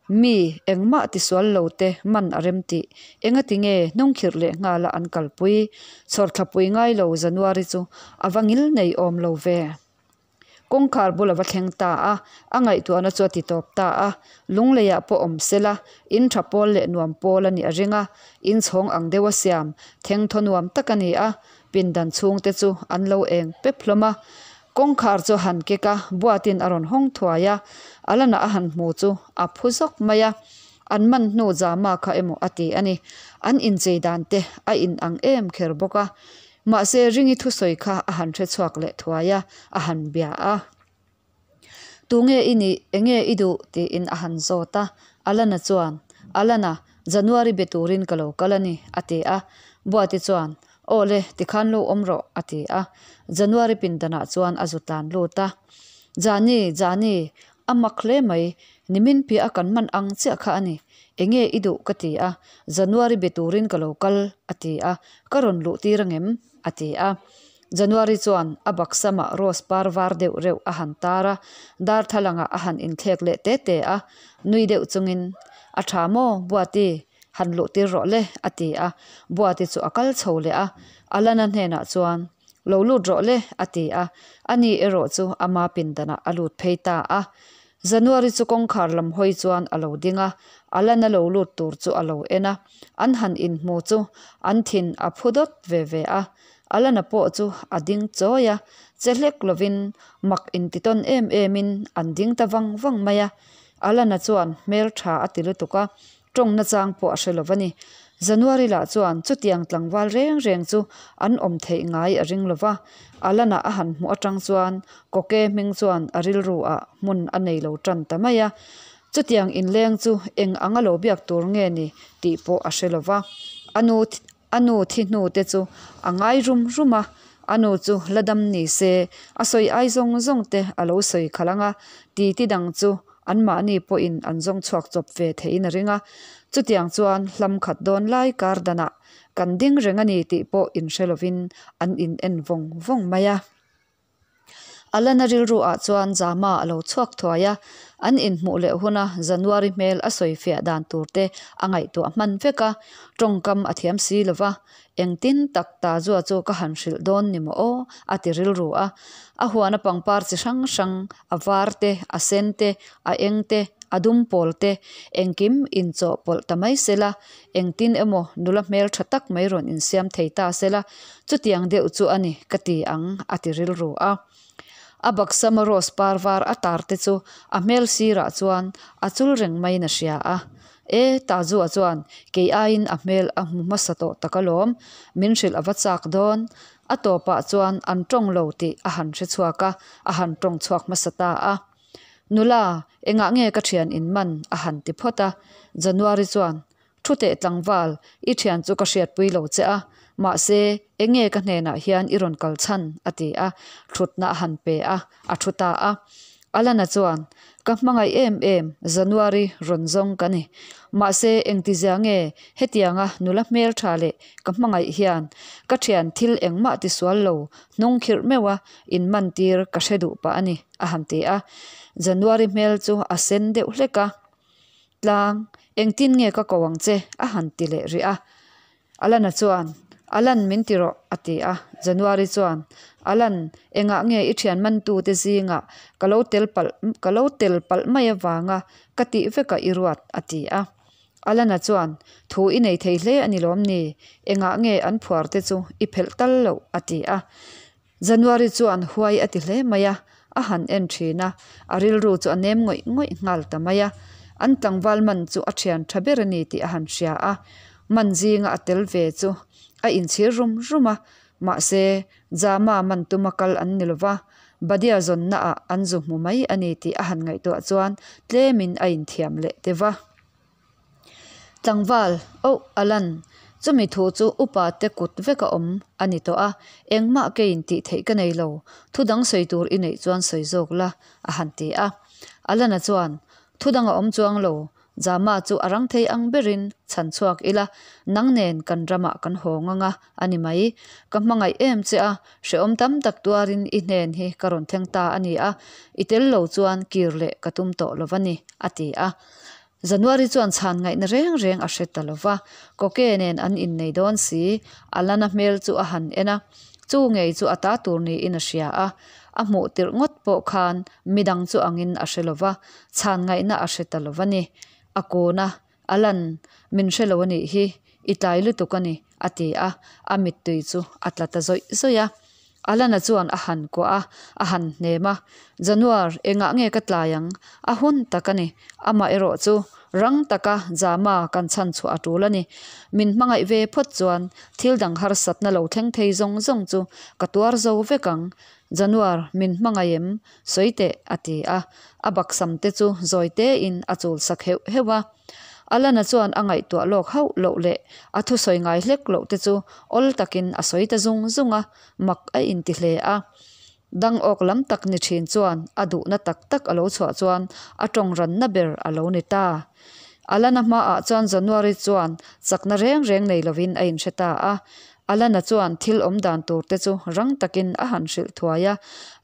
Mi engmah tisual lo te man a rem tih engati nge hnungkhirh leh nghala an kalpui chhawrthlapui ngai lo January chu a va ngil nei awm lo ve. Kawngkhar bul a va thleng ta a, a ngaihtuahna chu a ti tawp ta a, Lungleiah pawh awm sela, in tha pawl leh nuam pawl a nih a ring a, in chhawng ang deuh a siam thengthaw nuam tak a ni a, pindan chhungte chu an lo eng pep hlawm a. Kawngkhar chu a han kek a, Buatin a rawn hawng thuai a, Alana a han hmu chu a phu zawk mai a, an man hnu Jama kha emaw a ti a ni. An inchei dan te a in ang em kher bawk a, mahse Ringi thusawi kha a han hre chhuak leh thuai a, a han bia a. Tunge i nih, enge i duh? tiin a han zawt a, Alana chuan, Alana, January be turin ka lo kal a ni, a ti a. Buati chuan, Aw le, tikhan lo awm rawh, a ti a. January pindanah chuan a zu tlan lut a. Jani, Jani, a mak hle mai, nimin piah a kan man ang chiah kha a ni. Enge i duh? ka ti a. January be turin ka lo kal, a ti a. Ka rawn luh tir angem? a ti a. January chuan a baksamah rose par var deuh reuh a han tar a, darthalangah a han inthlek leh te te a. Nui deuh chungin, A tha maw, Buati? Han luh tir rawh le, a ti a. Buati chu a kal chho leh a. Alana hnenah chuan, Lo lut rawh le, a ti a. Ani erawh chu ama pindanah a lut phei ta a. January chu kawngkhar lam hawi chuan a lo ding a, Alana lo lut tur chu a lo en a. An han inhmu chu an thin a phu dawt ve ve a. Alana pawh chu a ding chawi a, che hlek lovin mak intitawn em emin an ding ta vang vang mai a. Alana chuan hmel tha a ti lutuk a, tawng nachang pawh a hre lo va ni. January lah chuan chutiang tlangval reng reng chu an awm theih ngai a ring lo va, Alana a han hmuh atang chuan Kawke hming chuan a rilru ah hmun a nei lo tan ta mai a. Chutiang inleng chu eng anga lo biak tur nge ni tih pawh a hre lo va. A nu A nu thi hnu te chu a ngai rum rum a, a nu chu la dam ni se a sawi ai zawng zawng te a lo sawi khalh ang a, titi dang chu anmahni pawhin an zawng chhuak chawp ve theihin a ring a. Chutiang chuan hlam khat dawn lai kar danah kan ding reng a ni tih pawh inhre lovin an in en vawng vawng mai a. Alana rilru ah chuan Zama a lo chhuak thuai a, an inhmuh leh huna January hmel a sawi fiah dan tur te a ngaihtuah hman vek a, tawngkam a thiam si lo va, engtin tak Tazua chu ka han hrilh dawn ni maw aw a ti rilru a. A huana pangpar chi hrang hrang, a var te, a sen te, a eng te, a dum pawl te, engkim inchawhpawlh ta mai sela, Engtin emaw nula hmel tha tak mai rawn insiam thei ta sela, chutiang deuh chu a ni ka ti ang, a ti rilru a. A baksama rose par var a tar te chu a hmel sirah chuan a chul reng maiin a hria a. E, Tazua chuan kei aiin a hmel a hmu hmasa tawh tak alawm, min hrilh a va chak dawn. A tawpah chuan an tawng lo tih a han hre chhuak a, a han tawng chhuak hmasa ta a. Nula, engah nge ka thian in man? a han ti phawt a. January chuan, Thu teh tlangval, i thian chu ka hriatpui lo che a, mahse, enge ka hnenah hian i rawn kal chhan? a ti a, thutna a han pe a, a thu ta a. Alana chuan, Ka hmangaih em em, January rawn zawng ka ni. Mahse, engtizia nge hetianga nula hmeltha leh ka hmangaih hian ka thian thil engmah tisual lo hnung khirh meuh a in man tir ka hre duh pah a ni, a han ti a. January hmel chu a sen deuh hlek a. Tlang, engtin nge ka ko ang che? a han ti leh rih a. Alana chuan, Alan min ti rawh, a ti a. January chuan, Alan, engah nge i thian mantute zingah ka lo tel palh ka lo tel palh mai avanga ka tih vekah i ruat, a ti a. Alana chuan, Thu i nei thei hle a ni lawm ni? Engah nge an phuar te chu i phelh tal loh? a ti a. January chuan huai a ti hle mai a, a han en thin a, a rilru chu a nem ngawih ngawih nghal ta mai a. An tlangval man chu a thian tha ber a ni tih a han hria a, man zinga a tel ve chu a inchhir rum rum a, mahse Jama man tuma kal an ni lova, Badia zawnna ah an zu hmu mai a ni tih a han ngaihtuah chuan tlemin a inthiam leh deuh va. Tlangval, Oh, Alan, chumi thu chu upa te kut vek a awm a ni tawh a, engmah keiin tih theih ka nei lo, thu dang sawi tur i neih chuan sawi zawk la, a han ti a. Alana chuan, Thu dang a awm chuang lo, Jama chu a rang thei ang berin chhan chhuak ila, nang nen kan ramah kan haw ngang a, a ni mai. Ka hmangaih em che a, hrehawm tam tak tuarin i hnen hi ka rawn thleng ta a ni a, i tel lo chuan kir leh ka tum tawh lo va ni, a ti a. January chuan chhan ngaihna reng reng a hre ta lo va, Koke nen an innei dawn si, Alana hmel chu a han en a, chu ngei chu a ta tur niin a hria a, a hmuh tirh ngawt pawh khan midang chu angin a hre lo va, chhan ngaihna a hre ta lo va ni. A kun a, Alan, min hre lo a nih hi, i tlai lutuk a ni, a ti a, a mittui chu a tla ta zawih zawih a. Alana chuan a han kuah a, a han hnem a, Januar, engah nge ka tlai ang? A hun tak a ni. Amah erawh chu rang taka Jama kan chhan chhuah a tul a ni. Min hmangaih ve phawt chuan thil dang harsatna lo thleng thei zawng zawng chu ka tuar zo vek ang. Januar, min hmangaih em? Sawi teh, a ti a. A baksam te chu zawi tein a chul sak heuh heuh a. Alana chuan a ngaihtuah lawk hauh loh leh a thusawi ngai hlek loh te chu awl takin a sawi ta zung zung a, mak a inti hle a. Dang awk lam tak ni thin chuan a duhna tak tak a lo chhuah chuan a tawng ranna ber a lo ni ta. Alana hmaah chuan January chuan chakna reng reng nei lovin a inhre ta a. Alana chuan thil awm dan tur te chu rang takin a han hrilh thuai a,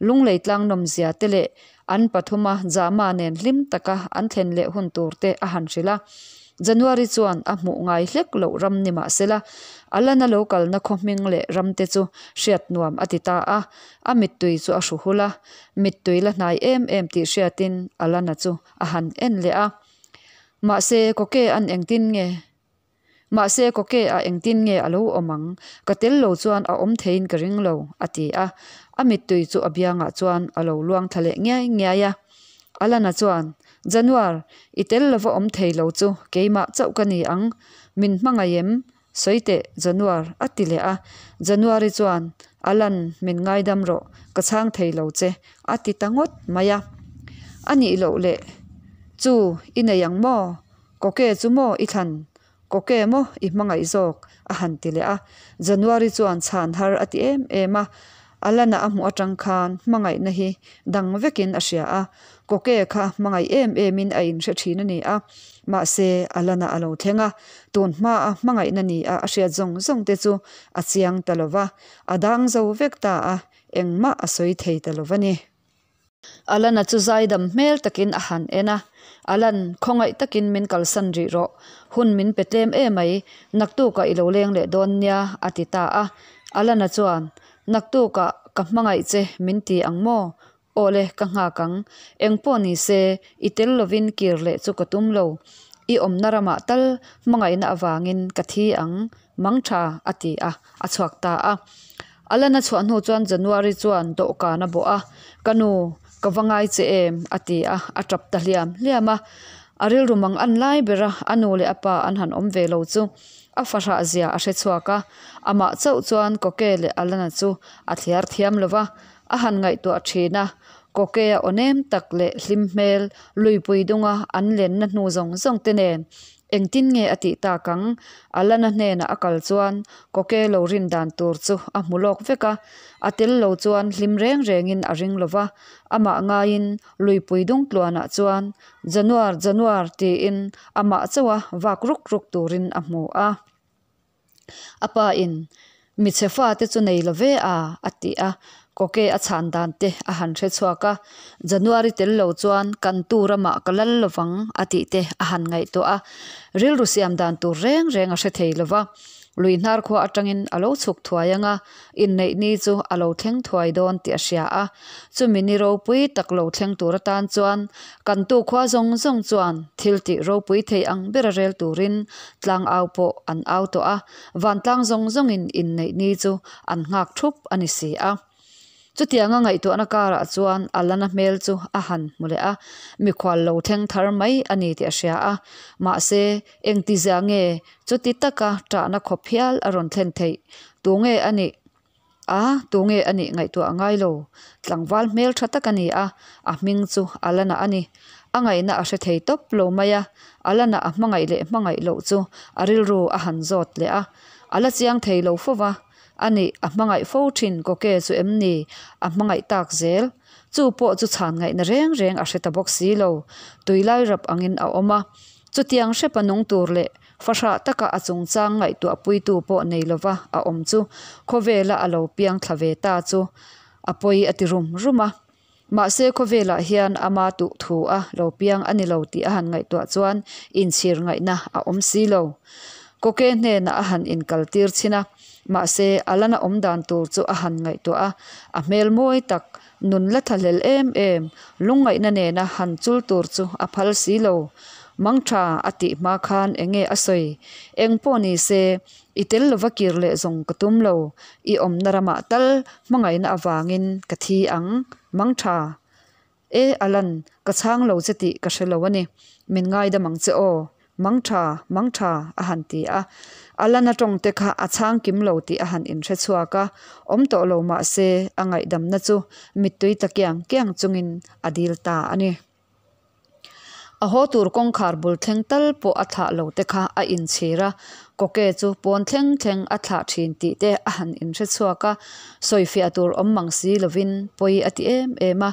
lunglei tlang nawmzia te leh An pathuma Jama nen hlim taka an thlen leh hun tur te a han hrilh a. January chuan a hmuh ngai hlek loh ram ni mah sela, Alana lo kalna khaw hming leh ram te chu hriat nuam a ti ta a. A mittui chu a hru hul a, mittui la hnai em em tih hriatin Alana chu a han en leh a. Mahse, Kawke an engtin nge? Mahse, Kawke ah engtin nge a lo awm ang? Ka tel lo chuan a awm theiin ka ring lo, a ti a. A mittui chu a biangah chuan a lo luang thla leh ngiai ngiai a. Alana chuan, Januar, i tel lova awm thei lo chu keimah chauh ka ni ang. Min hmangaih em? Sawi teh, Januar, a ti leh a. January chuan, Alan, min ngaidam rawh, ka chhang thei lo che, a ti ta ngawt mai a. A nih loh leh chu i nei ang maw? Kawke chu maw i thlan? Kawke maw i hmangaih zawk? a han ti leh a. January chuan chhan har a ti em em a. Alana a hmuh atang khan hmangaihna hi dang vekin a hria a. Kawke kha hmangaih em emin a inhre thin a ni a. Mahse, Alana a lo thleng a. Tun hmaa hmangaihna ni a a hriat zawng zawng te chu a chiang ta lo va. A dang zo vek ta a, engmah a sawi thei ta lo va ni. Alana chu zaidam hmel takin a han en a, Alan, khawngaih takin min kalsan rih rawh, hun min pe tlem emai, naktukah i lo leng leh dawn nia, a ti ta a. Alana chuan, Naktukah ka hmangaih che min ti ang maw? Awle, ka nghak ang. Engpawh ni se, i tel lovin kir leh chu ka tum lo. I awmna ramah tal hmangaihna avangin ka thi ang, Mangtha, a ti a, a chhuak ta a. Alana chhuah hnu chuan January chuan dawhkan a bawh a, Ka nu, ka va ngai che em? a ti a, a tap ta hliam hliam a. A rilru mang an lai ber a, a nu leh a pa an han awm ve lo chu a fahrah zia a hre chhuak a. Amah chauh chuan Kawke leh Alana chu a thliar thiam lo va, a han ngaihtuah thin a. Kawke a aw nem tak leh hlim hmel luipui dunga an lenna hnu zawng zawng te nen Engtin nge a tih tak ang? Alana hnenah a kal chuan Kawke lo rin dan tur chu a hmu lawk vek a, a tel lo chuan hlim reng rengin a ring lo va, amah ngaiin luipui dung tluanah chuan Januar, Januar tiin amah chauha vak ruk ruk turin a hmu a. A pa in, Mi chhe fate chu nei lo ve a, a ti a. Kawke a chhan dan te a han hre chhuak a. January tel lo chuan kan tu ramah ka lal lovang a tih te a han ngaihtuah a. Rilru siam dan tur reng reng a hre thei lo va. Lui hnar khua atangin a lo chhuk thuai ang a, inneih ni chu a lo thleng thuai dawn tih a hria a. Chumi ni ropui tak lo thleng tur atan chuan kan tu khua zawng zawng chuan thil tih ropui thei ang bera rel turin tlang au pawh an au tawh a, vantlang zawng zawngin inneih ni chu an nghak thup a ni si a. Chutianga ngaihtuahna karah chuan Alana hmel chu a han hmu leh a, mikhual lo thleng thar mai a ni tih a hria a, mahse engtizia nge chuti taka ṭahna khawp hial a rawn thlen theih? Tunge a nih? A, tunge a nih ngaihtuah a ngai lo. Tlangval hmel tha tak a ni a, a hming chu Alana a ni. A ngaihna a hre thei tawp lo mai a, Alana a hmangaih leh hmangaih loh chu a rilru a han zawt leh a. A la chiang thei lo fo va, a nih a hmangaih fo thin Kawke chu em ni a hmangaih tak zel? Chu pawh chu chhan ngaihna reng reng a hre ta bawk si lo. Tuilai rap angin a awm a, chutiang hrepa nung tur leh Fahrah taka a chungchang ngaihtuahpuitu pawh nei lova a awm chu khawvela a lo piang thla ve ta chu a pawi a ti rum rum a. Mahse khawvelah hian ama tuh thu a lo piang a ni lo tih a han ngaihtuah chuan inchhir ngaihna a awm si lo. Kawke hnenah a han inkaltir chhin a, mahse a lana awm dan tur chu a han ngaihtuah a, a hmel mawi tak, nun la tha hlel em em, lungngaihna nena han chul tur chu a phal si lo. Mangtha a tih hma khan enge a sawi? Eng pawh ni se, i tel lova kir leh zawng ka tum lo, i awmna ramah tal hmangaihna avangin ka thi ang. Mangtha. E Alan, ka chhang lo che tih ka hre lo a ni. Min ngaidam ang che aw. Mang tha, mang tha, a han ti a. Alana tawng te kha a chhang kim lo tih a han inhre chhuak a, awm tawh lo mah se a ngaihdamna chu mittui ta kiang kiang chungin a dil ta a ni. A haw tur kawngkhar bul thleng tal pawh a thlah lo te kha a inchhir a, Kawke chu pawn thleng thleng a thlah thin tih te a han inhre chhuak a, sawifiah tur awm mang si lovin pawi a ti em em a.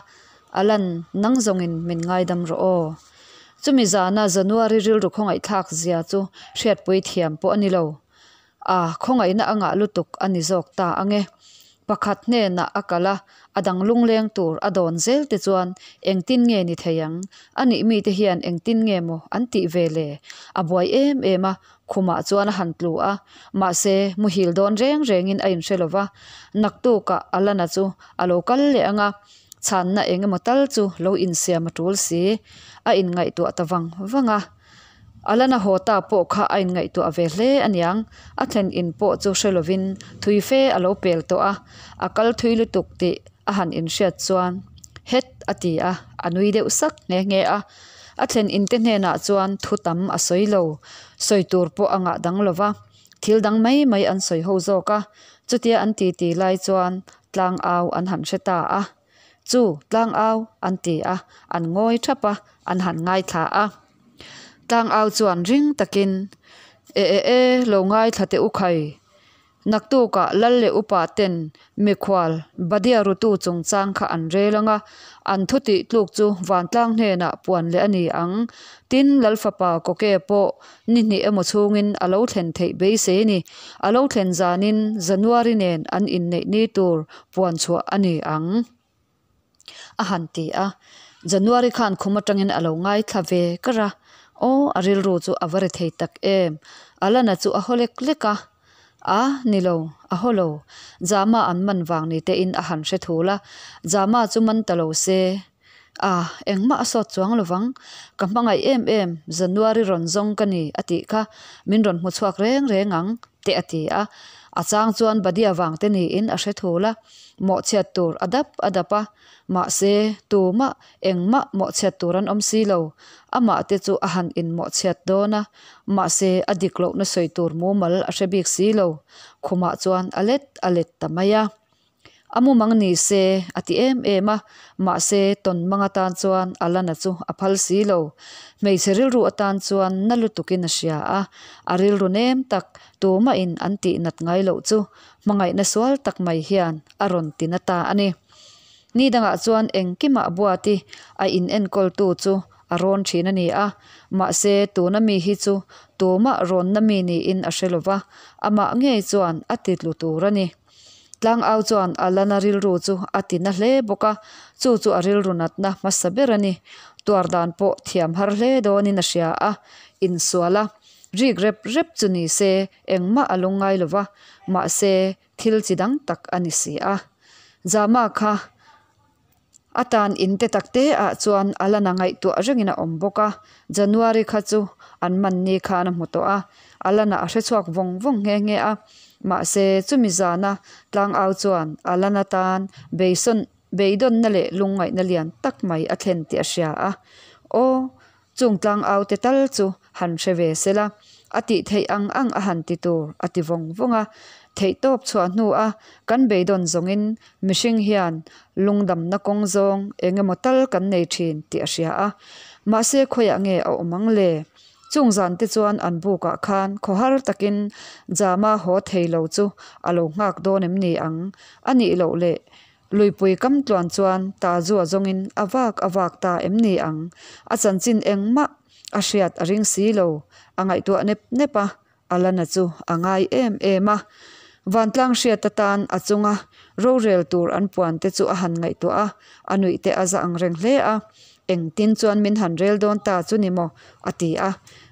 Alan, nang zawngin min ngaidam rawh aw. Chumi zana January rilru khawngaihthlak zia chu hriatpui thiam pawh a ni lo. A, khawngaihna a ngah lutuk a ni zawk ta ang e. Pakhat hnenah a kal a, a dang lungleng tur a dawn zel te chuan engtin nge ni thei ang? Anih mite hian engtin nge maw an tih ve le? A buai em em a, khumah chuan a han tlu a, mahse muhil dawn reng rengin a inhre lo va. Naktukah Alana chu a lo kal leh ang a, chhanna eng emaw tal chu lo insiam a tul si. A inngaihtuah ta vang vang a. Alana haw ta pawh kha a inngaihtuah ve hle aniang, a thlen in pawh chu hre lovin thui fe a lo pel tawh a, a kal thui lutuk tih a han inhriat chuan het a ti a, a nui deuh sak nghe nghe a. A thlen in te hnenah chuan thu tam a sawi lo, sawi tur pawh a ngah dang lo va, thil dang mai mai an sawi ho zawk a, chutia an titi lai chuan tlangau an han hre ta a. Chu tlangau an ti a, an ngawi thap a, an han ngaithla a. Tlangau chuan ring takin, E e e, lo ngaithla teh u khai. Naktukah lal leh upa ten mikhual Badia rutu chungchang kha an rel ang a, an thu tih tluk chu vantlang hnenah puan leh a ni ang. Tin, lal fapa Kawke pawh ni hnih emaw chhungin a lo thlen theih beisei a ni. A lo thlen zanin January nen an inneih ni tur puan chhuah a ni ang. A han ti a. January khan khum atangin a lo ngaithla ve kar a. Aw, a rilru chu a va ri thei tak em. Alana chu a haw lek lek a. A, ni lo, a haw lo. Jama an man vang ni tein a han hre thul a. Jama chu man ta lo se. A, engmah a sawt chuang lo vang. Ka hmangaih em em, January rawn zawng ka ni a tih kha min rawn hmu chhuak reng reng ang, te a ti a. A chang chuan Badia vang te niin a hre thul a. Mawhchhiat tur a dap a dap a, mahse tumah engmah mawhchhiat tur an awm si lo. Amah te chu a han inmawhchhiat dawn a, mahse a dik lohna sawi tur mumal a hre bik si lo. Khumah chuan a let a let ta mai a. A mumang ni se a ti em em a, mahse tawn mang atan chuan Alana chu a phal si lo. Hmeichhe rilru atan chuan na lutukin a hria a, a rilru nem tak tumahin an tih nat ngai loh chu Hmangaihna sual tak mai hian a rawn ti na ta a ni. Ni dangah chuan engkimah Buati a in enkawltu chu a rawn thin a ni a, mahse tuna mi hi chu tumah rawnna mi niin a hre lo va, amah ngei chuan a ti tlu tur a ni. Tlangau chuan Alana rilru chu a ti na hle bawk a, chu chu a rilru natna hmasa ber a ni. Tuar dan pawh thiam har hle dawnin a hria a, insual a, rik rep rep chu ni se Engmah a lungngai lo va, mahse thil chi dang tak a ni si a. Jama kha a tan in te tak te ah chuan a la na ngaihtuah rengin a awm bawk a. January kha chu an man ni khan a hmu tawh a, a la na a hre chhuak vawng vawng nghe nghe a. Mahse chumi zana tlangau chuan a la na tan beisawn beidawnna leh lungngaihna lian tak mai a thlen tih a hria a. Aw. Chung tlangau te tal chu han hre ve sela, a tih theih ang ang a han ti tur a ti vawng vawng a. Theihtawp chhuah hnu a kan beidawn zawngin mihring hian lungdamna kawng zawng eng emaw tal kan nei thin tih a hria a. Mahse khawiah nge a awm ang le? Chung zan te chuan an bukah khan khawhar takin Jama haw thei lo chu a lo nghak dawn em ni ang? A nih loh leh Luipui kam tluan chuan Tazua zawngin a vak a vak ta em ni ang? A chanchin engmah a hriat a ring si lo. A ngaihtuah nep nep a, Alana chu a ngai em em a. Vantlang hriat atan a chunga rorel tur an puan te chu a han ngaihtuah a, a nuih te a za ang reng hle a. Engtin chuan min han rel dawn ta chu ni maw? a ti a.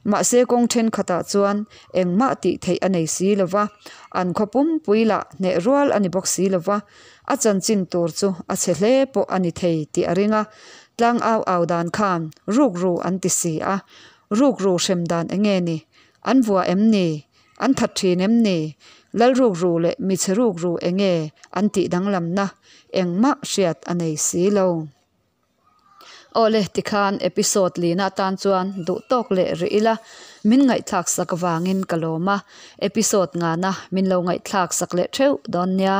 Mahse kawng thenkhatah chuan engmah tih theih a nei si lo va, an khaw pumpui lah hneh rual a ni bawk si lo va, a chanchin tur chu a chhe hle pawh a ni thei tih a ring a. Tlang au au dan khan rukru an ti si a, rukru hrem dan enge ni? An vua em ni? An that thin em ni? Lal rukru leh michhe rukru enge an tih danglamna engmah hriat a nei si lo. Awle tikhan episode lina atan chuan duh tawk leh rih ila min ngaihthlak sak vangin ka lawm a, episode ngana min lo ngaihthlak sak leh theuh dawn nia.